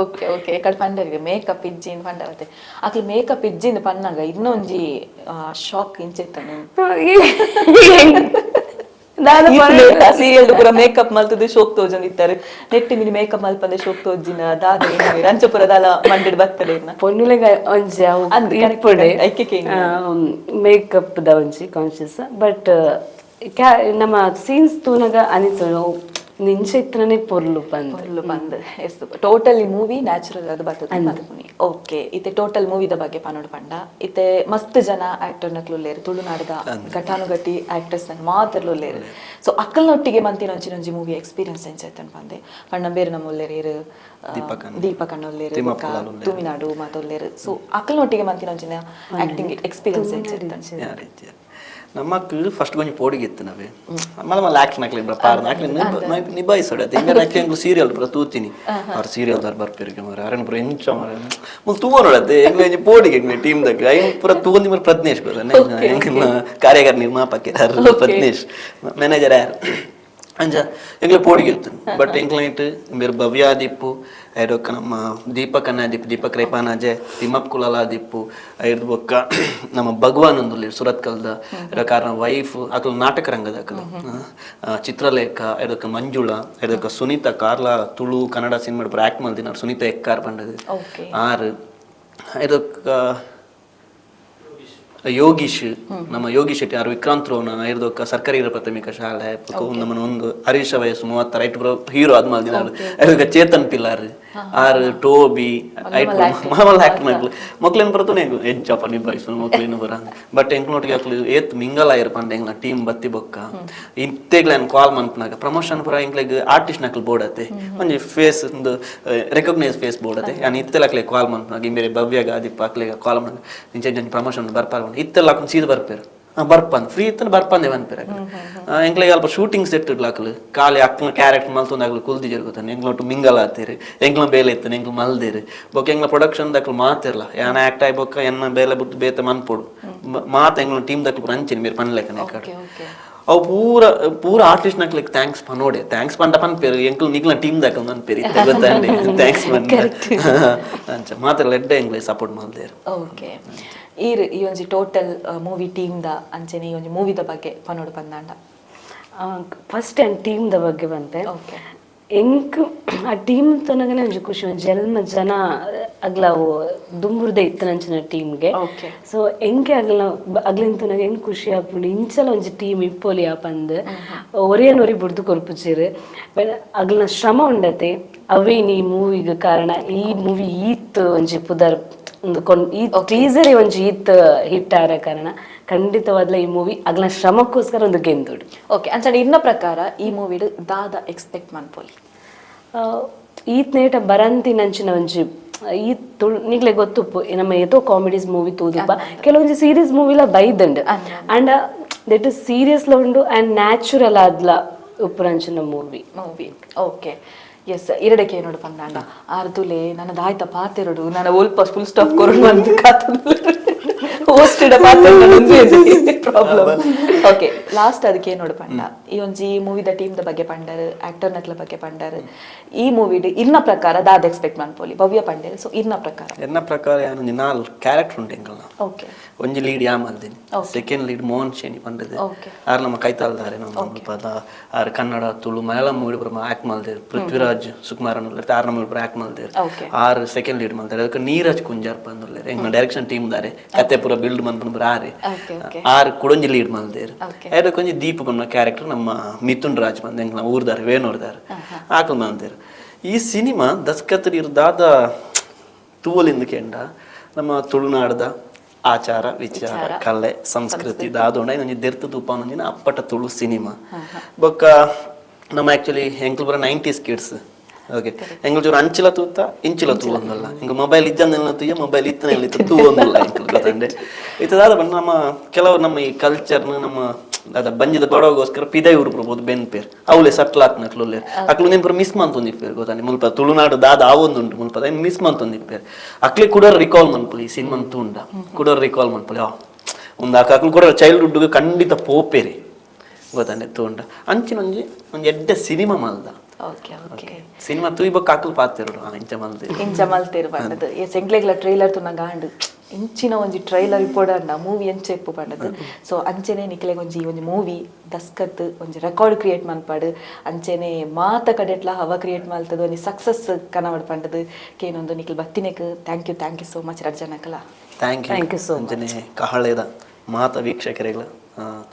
ಓಕೆ ಓಕೆ, ಕಡೆ ಪಂಡರಿಗೆ ಮೇಕಪ್ ಇಜ್ಜಿನ್ ಪಂಡರತೆ. ಅಕ್ಲು ಮೇಕಪ್ ಇಜ್ಜಿನ್ ಪನ್ನಾಗ ಇನ್ನೊಂಜಿ ಶಾಕ್ ಇಂಚೆತ್ತನು. ನಾನು ಸೀರಿಯಲ್ ಪೂರ ಮೇಕಪ್ ಮಲ್ತದ್ದು ಶೋಕ್ ತೋಜೊಂದು ಇತ್ತಾರೆ. ನೆಟ್ಟಿ ಮಿನಿ ಮೇಕಪ್ ಮಲ್ಪಂದೆ ಶೋಕ್ ತೋಜಿನ ದಾದ ರಂಚಪುರ ದಾಲ ಮಂಡೆಡ್ ಬರ್ತದೆ ಇನ್ನ. ಪೊನ್ನುಲೆಗ ಒಂಜಿ ಅವು ಅಂದ್ correct, ಇಪ್ಪುಡೆ correct. ಐಕೆ ಕೇಂದ್ರ. ಮೇಕಪ್ the ಒಂಜಿ ಕಾನ್ಶಿಯಸ್, ಬಟ್ ನಮ್ಮ ಸೀನ್ಸ್ ತೂನಗ ಅನಿಸೋಡು ನಿಂಚ ಇತ್ತನೇ ಪೊರ್ಲು ಪಂದ್. ಪೊರ್ಲು ಪಂದ್. S, totally movie natural ಅದು ಬರ್ತದೆ. ಓಕೆ, ಇತ್ತೆ ಟೋಟಲ್ ಮೂವಿದ ಬಗ್ಗೆ ಪನೋಡು ಪಂಡ, ಇತ್ತೆ ಮಸ್ತ್ ಜನ ಆಕ್ಟರ್ ನಕ್ಲು ಉಲ್ಲೇರು. ತುಳುನಾಡದ ಘಟಾನುಘಟಿ ಆಕ್ಟರ್ಸ್ ಮಾತ್ರಲು ಉಲ್ಲೇರು. ಸೊ ಅಕ್ಕಲ್ನೊಟ್ಟಿಗೆ ಮಂತಿನ ಒಂಚಿನೊಂಜಿ ಮೂವಿ ಎಕ್ಸ್ಪೀರಿಯನ್ಸ್ ಎಂಚ ಪಂದೆ ಪಂಡ ಬೇರೆ ನಮ್ಮ ಉಲ್ಲೇರು ಏರು? ದೀಪಕ್ ಅಣ್ಣ. ದೀಪಕ್ ಅಣ್ಣ ಉಲ್ಲೇರು. ತಿಮ್ಮಪ್ಪ ಬೊಕ್ಕ ಲಾಲ್ ಉಲ್ಲೇರು. ತುಮಿನಾಡು ಮಾತ ಉಲ್ಲೇರು. ಸೊ ಅಕ್ಕಲ್ನೊಟ್ಟಿಗೆ ಮಂತಿನ ಒಂಚಿನ ಆಕ್ಟಿಂಗ್ ಎಕ್ಸ್ಪೀರಿಯನ್ಸ್ ಎಂಚ? ಯಾರು ಇಜ್ಜೆರ್. ನಮ್ಮಕ್ ಫಸ್ಟ್ ಕೊಂಚ ಪೋಡಿಗೆ ಇತ್ತು. ನಾವೇ ಮಲ್ಲ ಮಲ್ಲ ಆಕ್ಷನ್ ಹಾಕ್ಲಿ ಪಾರ್ನ ಹಾಕ್ಲಿ ನಿಭಾಯಿಸೋಡ. ಹಿಂಗಾರೆ ಆಕ್ಚುಲಿ ಎಂಗ್ಲು ಸೀರಿಯಲ್ ಪೂರ ತೂತೀನಿ. ಅವ್ರ ಸೀರಿಯಲ್ ದಾರ್ ಬರ್ಪೇರಿಗೆ ಮಾರೆ, ಅರಣ್ಯ ಪೂರ ಎಂಚ ಮಾರೆ, ಮುಲ್ ತೂವ ನೋಡತ್ತೆ. ಎಂಗ್ಲು ಎಂಜಿ ಪೋಡಿಗೆ ಎಂಗ್ಲೆ ಟೀಮ್ ದಾಗ ಐನ್ ಪೂರ ತೂವಂದಿ ಮಾರೆ. ಪ್ರಜ್ನೇಶ್ ಗೊತ್ತ, ಎಂಗ್ಲ ಕಾರ್ಯಾಗಾರ ನಿರ್ಮಾಪಕ ಯಾರು ಪ್ರಜ್ನೇಶ್, ಮ್ಯಾನೇಜರ್ ಯಾರು. ಅಂಚ ಎಂಗ್ಲ ಪೋಡಿಗೆ ಇತ್ತು. ಬಟ್ ಎಂಕ್ಲ ಇಟ್ಟು ಬೇರೆ ಭವ್ಯಾದಿಪ್ಪು, ಐಡೊಕ್ಕ ನಮ್ಮ ದೀಪಕ್ ಅನ್ನ ದಿಪ್ಪು, ದೀಪಕ್ ರೈಪಾನಾಜೆ, ತಿಮ್ಮಪ್ಪ ಕುಲಾಲ ದಿಪ್ಪು, ಐರ್ದು ಬೊಕ್ಕ ನಮ್ಮ ಭಗವಾನ್ ಅಂದುಲ್ಲಿ ಸುರತ್ ಕಲ್ದ ಐಡೊಕ್ಕ ವೈಫ್, ಅಕಲ್ ನಾಟಕ ರಂಗದ ಅಕಲ್ ಚಿತ್ರಲೇಖ, ಐಡೊಕ್ಕ ಮಂಜುಳಾ, ಐಡೊಕ್ಕ ಸುನೀತಾ ಕಾರ್ಲ ತುಳು ಕನ್ನಡ ಸಿನಿಮಾ ಪೂರ ಆಕ್ಟ್ ಮಲ್ದಿನಾರ್ ಸುನೀತಾ ಎಕ್ಕಾರ್ ಪಂಡದು. ಆರು, ಐಡೊಕ್ಕ ಯೋಗೀಶ್, ನಮ್ಮ ಯೋಗೀಶ್ ಶೆಟ್ಟಿ ಆರು, ವಿಕ್ರಾಂತ್ ರೋಣ, ಐರ್ದೊಕ್ಕ ಸರ್ಕಾರಿ ಹಿರಿಯ ಪ್ರಾಥಮಿಕ ಶಾಲೆ ಬೊಕ್ಕ ನಮ್ಮನ ಒಂದು ಹರೀಶ, ವಯಸ್ಸು 36, ಐಟ್ ಬ್ರೋ ಹೀರೋ ಅದ್ ಮಲ್ದಿನಾರು. ಐದೊಕ್ಕ ಚೇತನ್ ಪಿಲ್ಲಾರ್ ಆರು, ಟೋಬಿ, ಐಟ್ ಮಾಮಲ್ಲ ಆಕ್ಟ್ ಮಕ್ಳು. ಮಕ್ಳೇನು ಬರ್ತನೆ ಎಂಚಪ್ಪ ನಿಭಾಯಿಸು ಮಕ್ಳೇನು ಬರ. ಬಟ್ ಎಂಕ್ಲೋಟಿಗೆ ಅಕ್ಲು ಏತ್ ಮಿಂಗಲ್ ಆಯಿರ್ ಪಂಡ ಎಂಗ್ಲ ಟೀಮ್ ಬತ್ತಿ ಬೊಕ್ಕ ಇತ್ತೆಗ್ಲ ಕಾಲ್ ಮನ್ಪನಾಗ ಪ್ರಮೋಷನ್ ಪೂರ ಎಂಕ್ಲೆಗ್ ಆರ್ಟಿಸ್ಟ್ ನಕ್ಲು ಬೋಡತ್ತೆ, ಒಂಜಿ ಫೇಸ್ ಒಂದು ರೆಕಗ್ನೈಸ್ ಫೇಸ್ ಬೋಡತ್ತೆ. ಯಾನ್ ಇತ್ತೆಲ ಅಕ್ಲೆ ಕಾಲ್ ಮನ್ಪನಾಗ ಇಂಬೇರೆ ಭವ್ಯ ಆದಿಪ್ಪ ಅಕ್ಲೆಗ ಕಾಲ್ ಮನ್ಪನಾಗ ಇಂಚ ಇಂಚ ಪ್ರಮೋಷನ್ ಬರ್ಪಾರ, ಇತ್ತೆಲ್ಲ ಹಾಕೊಂಡು ಸೀದ ಬರ್ಪೇರು. ಬರ್ಪಂದ್ ಫ್ರೀ ಇತ್ತನ ಬರ್ಪಂದೆ ಪನ್ಪೇರು. ಎಂಕ್ಲೆಗ್ ಅಲ್ಪ ಶೂಟಿಂಗ್ ಸೆಟ್ ಇಡ್ಲಾಕಲು ಖಾಲಿ ಅಕ್ನ ಕ್ಯಾರೆಕ್ಟರ್ ಮಲ್ತೊಂದು ಆಗ್ಲು ಕುಲ್ದಿ ಜರುಗುತ್ತಾನೆ. ಎಂಕ್ಲ ಒಟ್ಟು ಮಿಂಗಲ್ ಆತೀರಿ, ಎಂಕ್ಲ ಬೇಲೆ ಇತ್ತನ ಎಂಕ್ಲು ಮಲ್ದೇರು. ಬೊಕ್ಕ ಎಂಕ್ಲ ಪ್ರೊಡಕ್ಷನ್ ದಕ್ಲು ಮಾತಿರ್ಲ ಯಾನ ಆಕ್ಟ್ ಆಯ್ ಬೊಕ್ಕ ಎನ್ನ ಬೇಲೆ ಬುಟ್ಟು ಬೇತೆ ಮನ್ಪೊಡು ಮಾತ ಎಂಕ್ಲ ಟೀಮ್ ದಕ್ಲು ಅಂಚಿನ ಮೇರ್ ಪನ್ಲೆಕನೆ ಕಡೆ. ಓಕೆ ಓಕೆ ಅವು ಪೂರ ಪೂರ ಆರ್ಟಿಸ್ಟ್ ನಕ್ಲಿಕ್ thanks ಪನೋಡೆ. Thanks ಪಂಡ ಪನ್ಪೇರು ಎಂಕ್ಲು ನಿಕ್ಲ ಟೀಮ್ ದಕ್ಲು ನನ್ಪೇರು ಇತ್ತೆ ಗೊತ್ತಂడి thanks ಪಂಡ. ಅಂಚ ಮಾತ್ರ ಲೆಡ್ಡೆ ಎಂಕ್ಲೆ ಸಪೋರ್ಟ್ ಮಲ್ದೇರು. ಓಕೆ, ಈರ್ ಈ ಒಂಜಿ total movie team the ಅಂಚನೆ ಈ ಒಂಜಿ ಮೂವಿದ ಬಗ್ಗೆ ಪನೋಡು ಪಂದಾಂಡ? First and team the ಬಗ್ಗೆ ಬಂತೆ. ಎಂಕ್ ಆ ಟೀಮ್ ತನಗನೆ ಒಂಜಿ ಖುಷಿ. ಒಂಜಿ ಎಲ್ಮ ಜನ ಅಗ್ಲಾವು ದುಂಬುರ್ದೆ ಇತ್ತನಂಚಿನ ಟೀಮ್ಗೆ. ಸೊ ಎಂಕೆ ಅಗ್ಲ ಅಗ್ಲಿನ ತನಗ ಹೆಂಗ್ ಖುಷಿ ಆಪುಂಡು, ಇಂಚಲ ಒಂಜಿ ಟೀಮ್ ಇಪ್ಪೊಲಿ ಪಂದ್. ಒರಿಯನ್ ಒರಿ ಬುಡ್ದು ಕೊರ್ಪುಚೀರು. ಅಗ್ಲನ ಶ್ರಮ ಉಂಡತೆ, ಅವೇ ಈ ಮೂವಿಗ್ ಕಾರಣ. ಈ ಮೂವಿ ಈತ್ ಒಂಜಿ ಪುದರ್ ಒಂದು ಕೊನ್ ಈ ಟೀಸರ್ ಒಂಜಿ ಈತ್ ಹಿಟ್ ಆರ ಕಾರಣ. ಖಂಡಿತವಾದ್ಲ ಈ ಮೂವಿ ಅಗ್ಲ ಶ್ರಮಕ್ಕೋಸ್ಕರ ಒಂದು ಗೆಂದುಡು. ಓಕೆ, ಅಂಚನೆ ಇನ್ನ ಪ್ರಕಾರ ಈ ಮೂವಿಡ್ ದಾದ ಎಕ್ಸ್ಪೆಕ್ಟ್ ಮನ್ಪೊಲಿ? ಈತ್ ನೇಟ ಬರಂತಿನಂಚಿನ ಒಂಜಿ ಈ ತುಳು ನಿಗ್ಲೆ ಗೊತ್ತುಪ್ಪು, ನಮ್ಮ ಏತೋ ಕಾಮಿಡೀಸ್ ಮೂವಿ ತೂದುಪ್ಪ. ಕೆಲವೊಂಜಿ ಸೀರಿಯಸ್ ಮೂವಿಲ ಬೈದಂಡ್ and that is serious ಉಂಡು ಅಂಡ್ ನ್ಯಾಚುರಲ್ ಆದ್ಲ ಉಪ್ಪುರಂಚಿನ movie. Movie, okay. S, ಇರಡಕ್ಕೆ ನೋಡು ಪಂದಾಂಡ ಆರ್ದುಲೆ ನನ್ನ ದಾಯ್ತ ಪಾತೆರಡು ನನ್ನ ಒಲ್ಪ ಫುಲ್ ಸ್ಟಾಪ್ ಕೊರಡು ಬಂದು ಹೋಸ್ಟೆಡ್ problem. Okay, last ಅದಕ್ಕೆ ನೋಡು ಪಂಡ, ಈ ಒಂಜಿ ಮೂವಿದ ಟೀಮ್ the ಬಗ್ಗೆ ಪಂಡರ್, ಆಕ್ಟರ್ ನಕ್ಲ ಬಗ್ಗೆ ಪಂಡರ್. ಈ ಮೂವಿಡ್ ಇನ್ನ ಪ್ರಕಾರ ದಾದ ಎಕ್ಸ್ಪೆಕ್ಟ್ ಮನ್ಪೊಲಿ? ಭವ್ಯ ಪಂಡೇರ್, ಸೊ ಇನ್ನ ಪ್ರಕಾರ? ಎನ್ನ ಪ್ರಕಾರ ಯಾನೊಂಜಿ ನಾಲ್ ಕ್ಯಾರೆಕ್ಟರ್ ಉಂಟು ಎಂಕಲ್ನ. ಒಂಜಿ ಲೀಡ್ ಯಾ ಮಲ್ದಿನಿ, ಸೆಕೆಂಡ್ ಲೀಡ್ ಮೋಹನ್ ಶೇಣಿ ಪಂಡದು. ಆರ್ ನಮ್ಮ ಕೈತಾಲ್ದಾರೆ ನಮ್ಮ ಪದ. ಆರ್ ಕನ್ನಡ, ತುಳು, ಮಲಯಾಳಂ ಮೂವಿ ಪೂರ ಆಕ್ಟ್ ಮಲ್ದೇರು. ಪೃಥ್ವಿರಾಜ್ ಸುಕುಮಾರನ್ ಉಲ್ಲೆರ್, ಆರ್ ನಮ್ಮ ಪೂರ ಆಕ್ಟ್ ಮಲ್ದೇರು. ಆರ್ ಸೆಕೆಂಡ್ ಲೀಡ್ ಮಲ್ದೇರು. ಅದಕ್ಕೆ ನೀರಜ್ ಕುಂಜಾರ್ ಪಂದುಲ್ಲೆರ್, ಎಂಕ್ನ ಡೈರೆಕ್ಷನ್ ಟೀಮ್ ದಾರೆ, ಕತೆ ಪೂರ ಬಿಲ್ಡ್ ಮನ್ಪುನ ಪೂರ ಆರೆ. ಓಕೆ ಓಕೆ ಆರ್ ಕುಡೊಂಜಿ ಲೀಡ್ ಮಲ್ದೇರು. ಅದಕ್ಕೆ ಒಂಜಿ ದೀಪ ಪನ್ನ ಕ್ಯಾರೆಕ್ಟರ್ ನಮ್ಮ ಮಿಥುನ್ ರಾಜ್ ಬಂದ, ಎಂಕ್ನ ಊರ್ದಾರೆ, ವೇಣೂರ್ದಾರೆ, ಆಕಲ್ ಮಲ್ದೇರು. ಈ ಸಿನಿಮಾ ದಸ್ಕತ್ ದಾದ ತೂವಲಿಂದ ಕೆಂಡ ನಮ್ಮ ತುಳುನಾಡ್ದ ಆಚಾರ ವಿಚಾರ, ಕಲೆ, ಸಂಸ್ಕೃತಿ ದಾದೋಂಡ ಒಂಜಿ ದೆರ್ತು ತೂಪಾನೊಂಜಿನ ಅಪ್ಪಟ ತುಳು ಸಿನಿಮಾ. ಬೊಕ್ಕ ನಮ್ಮ ಆಕ್ಚುಲಿ ಎಂಕ್ಲು ಪೂರ 90s kids. Okay, ಎಂಕ್ಲು ಚೂರು ಅಂಚಿಲ ತೂತ ಇಂಚಿಲ ತೂವೊಂದಲ್ಲ. ಎಂಕ್ ಮೊಬೈಲ್ ಇಜ್ಜಂದೆಲ್ಲ ತೂಯ, ಮೊಬೈಲ್ ಇತ್ತನೆಲ್ಲ ಇತ್ತು ತೂವೊಂದಲ್ಲ ಎಂಕ್ಲು ಗೊತ್ತಂಡೆ. ಇತ್ತದಾದ ಬಣ್ಣ ನಮ್ಮ ಕೆಲವು ನಮ್ಮ ಈ ಕಲ್ಚರ್ನ ನಮ್ಮ ಅದ ಬಂಜಿದ ಬಡವಗೋಸ್ಕರ ಪಿದೈ ಊರು ಬರ್ಬೋದು ಬೆನ್ಪೇರ್ ಅವಲೆ ಸಟ್ಲ್ ಹಾಕ್ನಕ್ಲು ಉಲ್ಲೇರ್. ಅಕ್ಲು ನಿಂಪುರ ಮಿಸ್ ಮಂತೊಂದಿಪ್ಪೇರ್ ಗೊತ್ತಾನೆ. ಮುಲ್ಪ ತುಳುನಾಡು ದಾದ ಆವೊಂದುಂಟು ಮುಲ್ಪ ಮಿಸ್ ಮಂತೊಂದಿಪ್ಪೇರ್. ಅಕ್ಲೆ ಕುಡರ್ ರಿಕಾಲ್ ಮನ್ಪುಲಿ. ಈ ಸಿನಿಮಾ ತೂಂಡ ಕುಡರ್ ರಿಕಾಲ್ ಮನ್ಪುಲಿ. ಒಂದು ಅಕ್ಲು ಕೂಡ ಚೈಲ್ಡ್ಹುಡ್ ಖಂಡಿತ ಪೋಪೇರಿ. ಗೊತ್ತಾನೆ ತೂಂಡ ಅಂಚಿನ ಒಂಜಿ ಒಂಜಿ ಎಡ್ಡೆ ಸಿನಿಮಾ ಮಲ್ದ. Okay okay. Cinema ತೂಯಿ ಬೊಕ್ಕ ಅಕ್ಲು ಪಾತೆರಡು ಇಂಚ ಮಲ್ದೆ ಇಂಚ ಮಲ್ತೇರು ಪಂಡದು. ಎಸ್, ಎಂಕ್ಲೆಗ್ಲ ಟ್ರೈಲರ್ ತುನಗ ಆಂಡ್ ಇಂಚಿನ ಒಂಜಿ ಟ್ರೈಲರ್ ಇಪ್ಪೊಡಂಡ ಮೂವಿ ಎಂಚ ಇಪ್ಪು ಪಂಡದು. ಸೊ ಅಂಚೆನೆ ನಿಕ್ಲೆಗ್ ಒಂಜಿ ಒಂಜಿ ಮೂವಿ ದಸ್ಕತ್ ಒಂಜಿ ರೆಕಾರ್ಡ್ ಕ್ರಿಯೇಟ್ ಮನ್ಪಾಡು, ಅಂಚೆನೆ ಮಾತ ಕಡೆಟ್ಲ ಹವ ಕ್ರಿಯೇಟ್ ಮಲ್ತದ ಒಂಜಿ ಸಕ್ಸಸ್ ಕನವಡ್ ಪಂಡದು ಕೇನೊಂದು ನಿಕ್ಲ್ ಬತ್ತಿನೆಕ್ thank you, thank you so much ರಡ್ಜನಕಲ. Thank you. Thank you so much. ಅಂಚನೆ ಕಹಳೆದ ಮಾತ ವೀಕ್ಷಕರಿಗಳ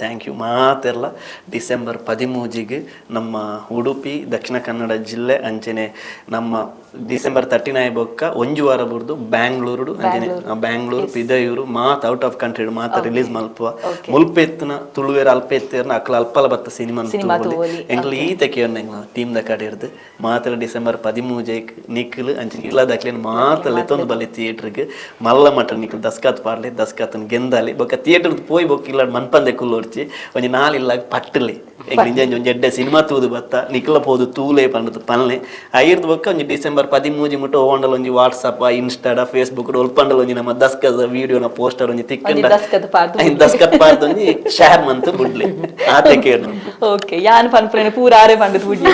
thank you ಮಾತೆಲ್ಲ. ಡಿಸೆಂಬರ್ 13ಗೆ ನಮ್ಮ ಉಡುಪಿ ದಕ್ಷಿಣ ಕನ್ನಡ ಜಿಲ್ಲೆ ಅಂಚನೆ ನಮ್ಮ ಡಿಸೆಂಬರ್ 39 ಬೊಕ್ಕ ಒಂಜಿ ವಾರ ಬುರ್ದು ಬ್ಯಾಂಗ್ಳೂರು ಅಂಚನೆ ಬ್ಯಾಂಗ್ಳೂರು ಪಿದಯೂರು ಮಾತ out of country ಮಾತ ರಿಲೀಸ್ ಮಲ್ಪುವ. ಮುಲ್ಪ ಎತ್ತುನ ತುಳುವೇರ ಅಲ್ಪ ಎತ್ತೇರ್ನ ಅಕ್ಲ ಅಲ್ಪಲ ಬತ್ತ ಸಿನಿಮಾ ಸಿನಿಮಾ ತೂವೊಲಿ. ಎಂಕ್ಲ ಈ ತೆಕಿಯೊಂದು ಎಂಕ್ಲ ಟೀಮ್ ದ ಕಡೆ ಇರ್ದು ಮಾತ್ರ ಡಿಸೆಂಬರ್ 13 ನಿಕ್ಲು ಅಂಚನೆ ಇಲ್ಲದಕ್ಲೇನು ಮಾತ ಲೆತ್ತೊಂದು ಬಲ್ಲಿ ಥಿಯೇಟರ್ಗೆ ಮಲ್ಲ ಮಟ್ಟ ನಿಕ್ಲು ದಸ್ಕತ್ ಪಾಡ್ಲಿ, ದಸ್ಕತ್ನ ಗೆಂದಾಲಿ ಬೊಕ್ಕ ಥಿಯೇಟರ್ ಪೋಯಿ ಬೊಕ್ಕ ಇಲ್ಲ ಮನ್ಪಂದೆ ಕುಲ್ಲೊರ್ಚಿ ಒಂಜಿ ನಾಲ್ ಇಲ್ಲ ಪಟ್ಟಲಿ ಎಂಕ್ಲು ಇಂಜ ಒಂಜಿ ಎಡ್ಡೆ ಸಿನಿಮಾ ತೂದು ಬತ್ತ ನಿಕ್ಲ ಪೋದು ತೂಲೆ ಪಂಡದು ಪನ್ಲೆ ಐರ್ದು ಬೊಕ್ಕ ಒಂಜಿ ಡಿಸೆಂಬರ್ 13 ಮುಟ್ಟ ಓಂಡಲ್ ಒಂಜಿ ವಾಟ್ಸಪ್ ಇನ್ಸ್ಟಾಡ ಫೇಸ್ಬುಕ್ ಒಲ್ಪಂಡಲ್ ಒಂಜಿ ನಮ್ಮ ದಸ್ಕದ ವಿಡಿಯೋನ ಪೋಸ್ಟರ್ ಒಂಜಿ ತಿಕ್ಕಂಡ ದಸ್ಕತ್ ಪಾಡ್ದು ದಸ್ಕತ್ ಪಾಡ್ದು ಒಂಜಿ ಶೇರ್ ಮಂತ್ ಬುಡ್ಲಿ ಆತೆ ಕೇಳು. ಓಕೆ, ಯಾನ್ ಪನ್ಪುನೇನು ಪೂರ ಆರೆ ಪಂಡದು ಬುಡ್ಲಿ.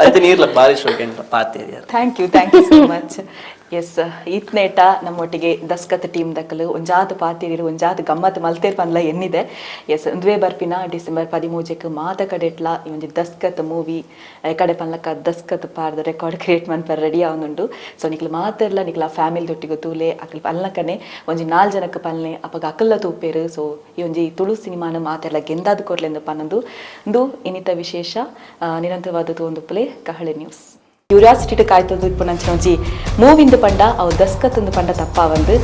ಅಂಚನೆ ನೀರ್ಲ ಬಾರಿ ಶೋಕೆ ಪಾತೇರಿಯಾರ. Thank you, thank you so much. Yes, ಈತ್ನೇಟ ನಮ್ಮೊಟ್ಟಿಗೆ ದಸ್ಕತ್ ಟೀಮ್ ದಕ್ಕಲು ಒಂಜಾತ್ ಪಾತಿರಿರು ಒಂಜಾತ್ ಗಮ್ಮತ್ ಮಲ್ತೇರ್ ಪನ್ಲ ಎನ್ನಿದೆ. ಎಸ್, ಒಂದುವೇ ಬರ್ಪಿನ ಡಿಸೆಂಬರ್ 13ಕ್ಕೆ ಮಾತ ಕಡೆಟ್ಲ ಈ ಒಂಜಿ ದಸ್ಕತ್ ಮೂವಿ ಕಡೆ ಪನ್ಲಕ ದಸ್ಕತ್ ಪಾರ್ದ ರೆಕಾರ್ಡ್ ಕ್ರಿಯೇಟ್ ಮನ್ಪರ್ ರೆಡಿ ಆವೊಂದುಂಡು. ಸೊ ನಿಕ್ಲು ಮಾತೆರ್ಲ ನಿಕ್ಲ ಫ್ಯಾಮಿಲಿ ದೊಟ್ಟಿಗೆ ತೂಲೆ, ಅಕಲ್ ಪಲ್ಲಕನೆ ಒಂಜಿ 4 ಜನಕ್ಕೆ ಪಲ್ನೆ ಅಪಗ ಅಕಲ್ಲ ತೂಪೇರು. ಸೊ ಈ ಒಂಜಿ ತುಳು ಸಿನಿಮಾನ ಮಾತೆರ್ಲ ಗೆಂದಾದ್ ಕೊರ್ಲೆಂದು ಪನ್ನೊಂದು ಇಂದು ಇನ್ನಿತ ವಿಶೇಷ ನಿರಂತರವಾದ ತೂವೊಂದುಪ್ಪುಲೆ ಕಹಳೆ ನ್ಯೂಸ್. ಕ್ಯೂರಿಯಾಸಿಟಿ ಕಾಯ್ತದ್ದು ಇಪ್ಪು ನಂಚಿನ ಒಂಜಿ ಮೂವಿಂದು ಪಂಡ ಅವು ದಸ್ಕತ್ತೊಂದು ಪಂಡ ತಪ್ಪಾವಂದು.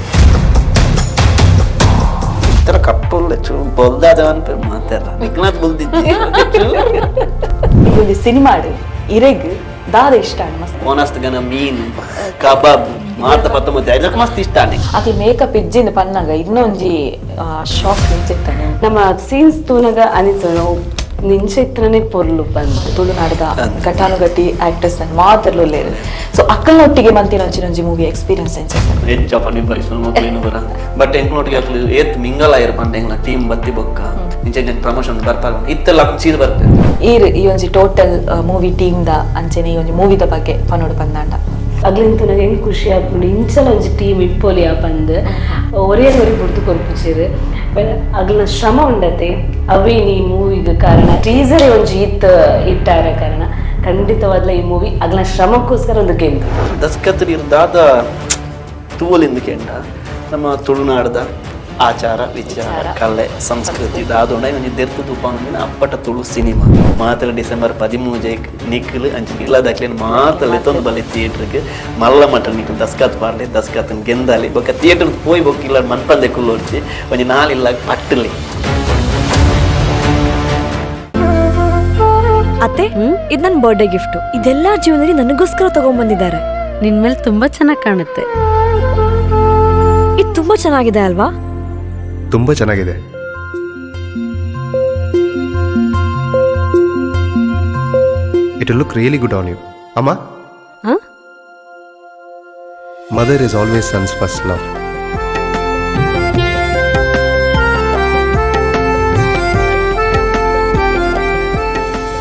ಇತರ ಕಪ್ಪುಲ್ಲ ಚೂ ಬೊಲ್ದಾದ ಅನ್ಪೆ ಮಾತೆಲ್ಲ ನಿಕ್ನಾಥ್ ಬೊಲ್ದಿದ್ದಿ. ಒಂಜಿ ಸಿನಿಮಾಡು ಇರೆಗ್ ದಾದ ಇಷ್ಟ ಅಣ್ಣ ಮಸ್ತ್? ಓನಸ್ತ್ ಗನ ಮೀನ್ ಕಬಾಬ್ ಮಾತ ಪತ್ತ ಮತ್ತೆ ಅದಕ್ಕೆ ಮಸ್ತ್ ಇಷ್ಟ ಅಣ್ಣ. ಅಕ್ಲು ಮೇಕಪ್ ಇಜ್ಜಿಂದ ಪನ್ನಾಗ ಇನ್ನೊಂಜಿ ಶಾಕ್ ನಿಂಚಿತ್ತಾನೆ. ನಮ್ಮ ಸೀನ್ಸ್ ತೂನಗ ಅನಿಸೋಣ ನಿಂಚೆತ್ರನೇ ಪೊರ್ಲು ಬಂದು. ತುಳುನಾಡದ ಘಟಾನುಘಟಿ ಆಕ್ಟರ್ಸ್ ಮಾತ್ರಲೂ ಸೊ ಅಕ್ಕಲ್ನೊಟ್ಟಿಗೆ ಮಂತಿನ ಒಂಜಿ ಮೂವಿ ಎಕ್ಸ್ಪೀರಿಯನ್ಸ್ ಎಂಚಿತ್ತಾನೆ? ಹೆಚ್ಚ ನಿಭಾಯಿಸು ಮಕ್ಳೇನು ಬರ ಬಟ್ ಎಂಕ್ನೊಟ್ಟಿಗೆ ಅಕ್ಲು ಏತ್ ಮಿಂಗಲ್ ಆಯಿರ್ ಪಂಡ ಎಂಗ್ಲ ಟೀಮ್ ಬತ್ತಿ ಬೊಕ್ಕ ಇಂಚ ಪ್ರಮೋಷನ್ ಬರ್ಪಾರ ಇತ್ತೆಲ್ಲ ಅಕ್ಲು ಸೀದ್ ಬರ್ತೇವೆ. ಈರ್ ಈ ಒಂಜಿ total movie team the ಅಂಚನೆ ಈ ಒಂಜಿ ಮೂವಿದ ಬಗ್ಗೆ ಪನೋಡು ಪಂದಾಂಡ. ಅಗ್ಲಿಂತು ನಂಗೆ ಹೆಂಗ್ ಖುಷಿ ಆಪುಂಡು ಇಂಚಲ ಒಂಜಿ ಟೀಮ್ ಇಪ್ಪೊಲಿ ಪಂದ್ ಒರೇ ಒರಿ ಬುಡ್ದು ಕೊರ್ಪುಚೆರ್ ಅಗ್ಲಿನ ಶ್ರಮ ಉಂಡತೆ ಅವೇ ಈ ಮೂವಿಗ್ ಕಾರಣ. ಟೀಸರೇ ಒಂಜಿ ಇತ್ ಇಟ್ಟಾರ ಕಾರಣ ಖಂಡಿತವಾದ್ಲ ಈ ಮೂವಿ ಅಗ್ಲಿನ ಶ್ರಮಕ್ಕೋಸ್ಕರ ಒಂದು ಗೆಂದು. ದಸ್ಕತ್ ಇರ್ದಾದ ತೂವಲಿಂದ ಕೆಂಡ ನಮ್ಮ ತುಳುನಾಡದ ಆಚಾರ ವಿಚಾರ ಕಲೆ ಸಂಸ್ಕೃತಿ ದಾದೋಂಡ ಒಂಜಿ ದೆರ್ತು ತೂಪಾಂದಿನ ಅಪ್ಪಟ ತುಳು ಸಿನಿಮಾ ಮಾತ್ರ ಡಿಸೆಂಬರ್ 13 ನಿಕ್ಲು ಅಂಚನೆ ಇಲ್ಲದಕ್ಲೇನು ಮಾತ ಲೆತ್ತೊಂದು ಬಲ್ಲಿ ಥಿಯೇಟರ್ಗೆ ಮಲ್ಲ ಮಟ್ಟ ನಿಕ್ಲು ದಸ್ಕತ್ ಪಾಡ್ಲಿ, ದಸ್ಕತ್ನ ಗೆಂದಾಲಿ ಬೊಕ್ಕ ಥಿಯೇಟರ್ ಪೋಯಿ ಬೊಕ್ಕ ಇಲ್ಲ ಮನ್ಪಂದೆ ಕುಲ್ಲೊರ್ಚಿ ಒಂಜಿ ನಾಲ್ ಇಲ್ಲ ಪಟ್ಟಲಿ. ಅತ್ತೆ, ಇದು ನನ್ನ ಬರ್ಡೇ ಗಿಫ್ಟ್. ಇದೆಲ್ಲ ಜೀವನದಲ್ಲಿ ನನಗೋಸ್ಕರ ತಗೊಂಡ್ಬಂದಿದ್ದಾರೆ. ನಿನ್ ಮೇಲೆ ತುಂಬಾ ಚೆನ್ನಾಗಿ ಕಾಣುತ್ತೆ. ಇದು ತುಂಬಾ ಚೆನ್ನಾಗಿದೆ ಅಲ್ವಾ? ತುಂಬಾ ಚೆನ್ನಾಗಿದೆ. It look really good on you ಅಮ್ಮ. ಹಾ? Mother is always son's first love.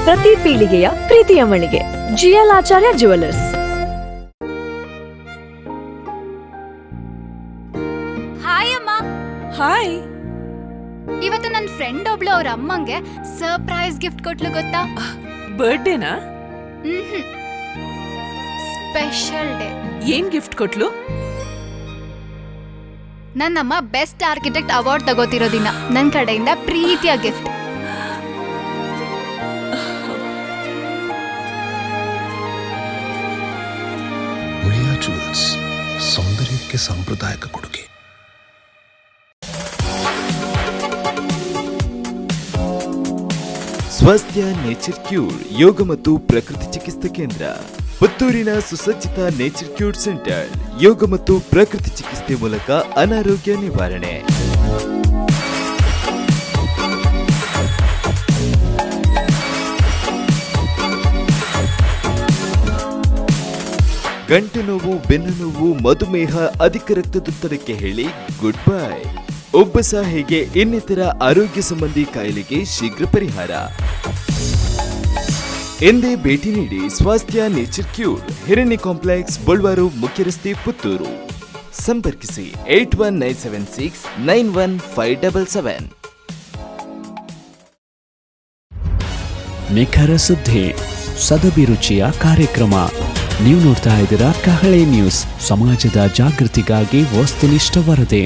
ಪ್ರತಿ ಪೀಳಿಗೆಯ ಪ್ರೀತಿಯ ಮಳಿಗೆ ಜಿಎಲ್ ಆಚಾರ್ಯ ಜುವೆಲ್ಲರ್ಸ್. ಹಾಯ್ ಅಮ್ಮ. ಹಾಯ್. ಇವತ್ತು ನನ್ನ ಫ್ರೆಂಡ್ ಒಬ್ಳು ಅವ್ರ ಅಮ್ಮಂಗೆ ಸರ್ಪ್ರೈಸ್ ಗಿಫ್ಟ್ ಕೊಟ್ಲು ಗೊತ್ತಾ? ಬರ್ಡೇನಾ? Special day. ಏನ್ ಗಿಫ್ಟ್ ಕೊಟ್ಲು? ನನ್ನಮ್ಮ best architect award ತಗೋತಿರೋ ದಿನ ನನ್ನ ಕಡೆಯಿಂದ ಪ್ರೀತಿಯ ಗಿಫ್ಟ್. ಮುಳಿಯಾ ಜುವೆಲ್ಸ್, ಸೌಂದರ್ಯಕ್ಕೆ ಸಾಂಪ್ರದಾಯಿಕ ಕೊಡುಗೆ. ಸ್ವಾಸ್ಥ್ಯ ನೇಚರ್ ಕ್ಯೂರ್ ಯೋಗ ಮತ್ತು ಪ್ರಕೃತಿ ಚಿಕಿತ್ಸಾ ಕೇಂದ್ರ, ಪುತ್ತೂರಿನ ಸುಸಜ್ಜಿತ nature cure centre. ಯೋಗ ಮತ್ತು ಪ್ರಕೃತಿ ಚಿಕಿತ್ಸೆ ಮೂಲಕ ಅನಾರೋಗ್ಯ ನಿವಾರಣೆ. ಗಂಟು ನೋವು, ಬೆನ್ನು ನೋವು, ಮಧುಮೇಹ, ಅಧಿಕ ರಕ್ತದೊತ್ತಡಕ್ಕೆ ಹೇಳಿ ಗುಡ್ ಬೈ. ಉಬ್ಬಸ ಹೀಗೆ ಇನ್ನಿತರ ಆರೋಗ್ಯ ಸಂಬಂಧಿ ಕಾಯಿಲೆಗೆ ಶೀಘ್ರ ಪರಿಹಾರ. ಎಂದೇ ಭೇಟಿ ನೀಡಿ ಸ್ವಾಸ್ಥ್ಯ ನೇಚರ್ ಕ್ಯೂರ್, ಹಿರಣ್ಯ ಕಾಂಪ್ಲೆಕ್ಸ್, ಬೊಳ್ವಾರು ಮುಖ್ಯ ರಸ್ತೆ, ಪುತ್ತೂರು. ಸಂಪರ್ಕಿಸಿ 8197691577. ನಿಖರ ಸುದ್ದಿ, ಸದಭಿರುಚಿಯ ಕಾರ್ಯಕ್ರಮ. ನೀವು ನೋಡ್ತಾ ಇದ್ದೀರಾ ಕಹಳೆ ನ್ಯೂಸ್, ಸಮಾಜದ ಜಾಗೃತಿಗಾಗಿ ವಸ್ತುನಿಷ್ಠ ವರದಿ.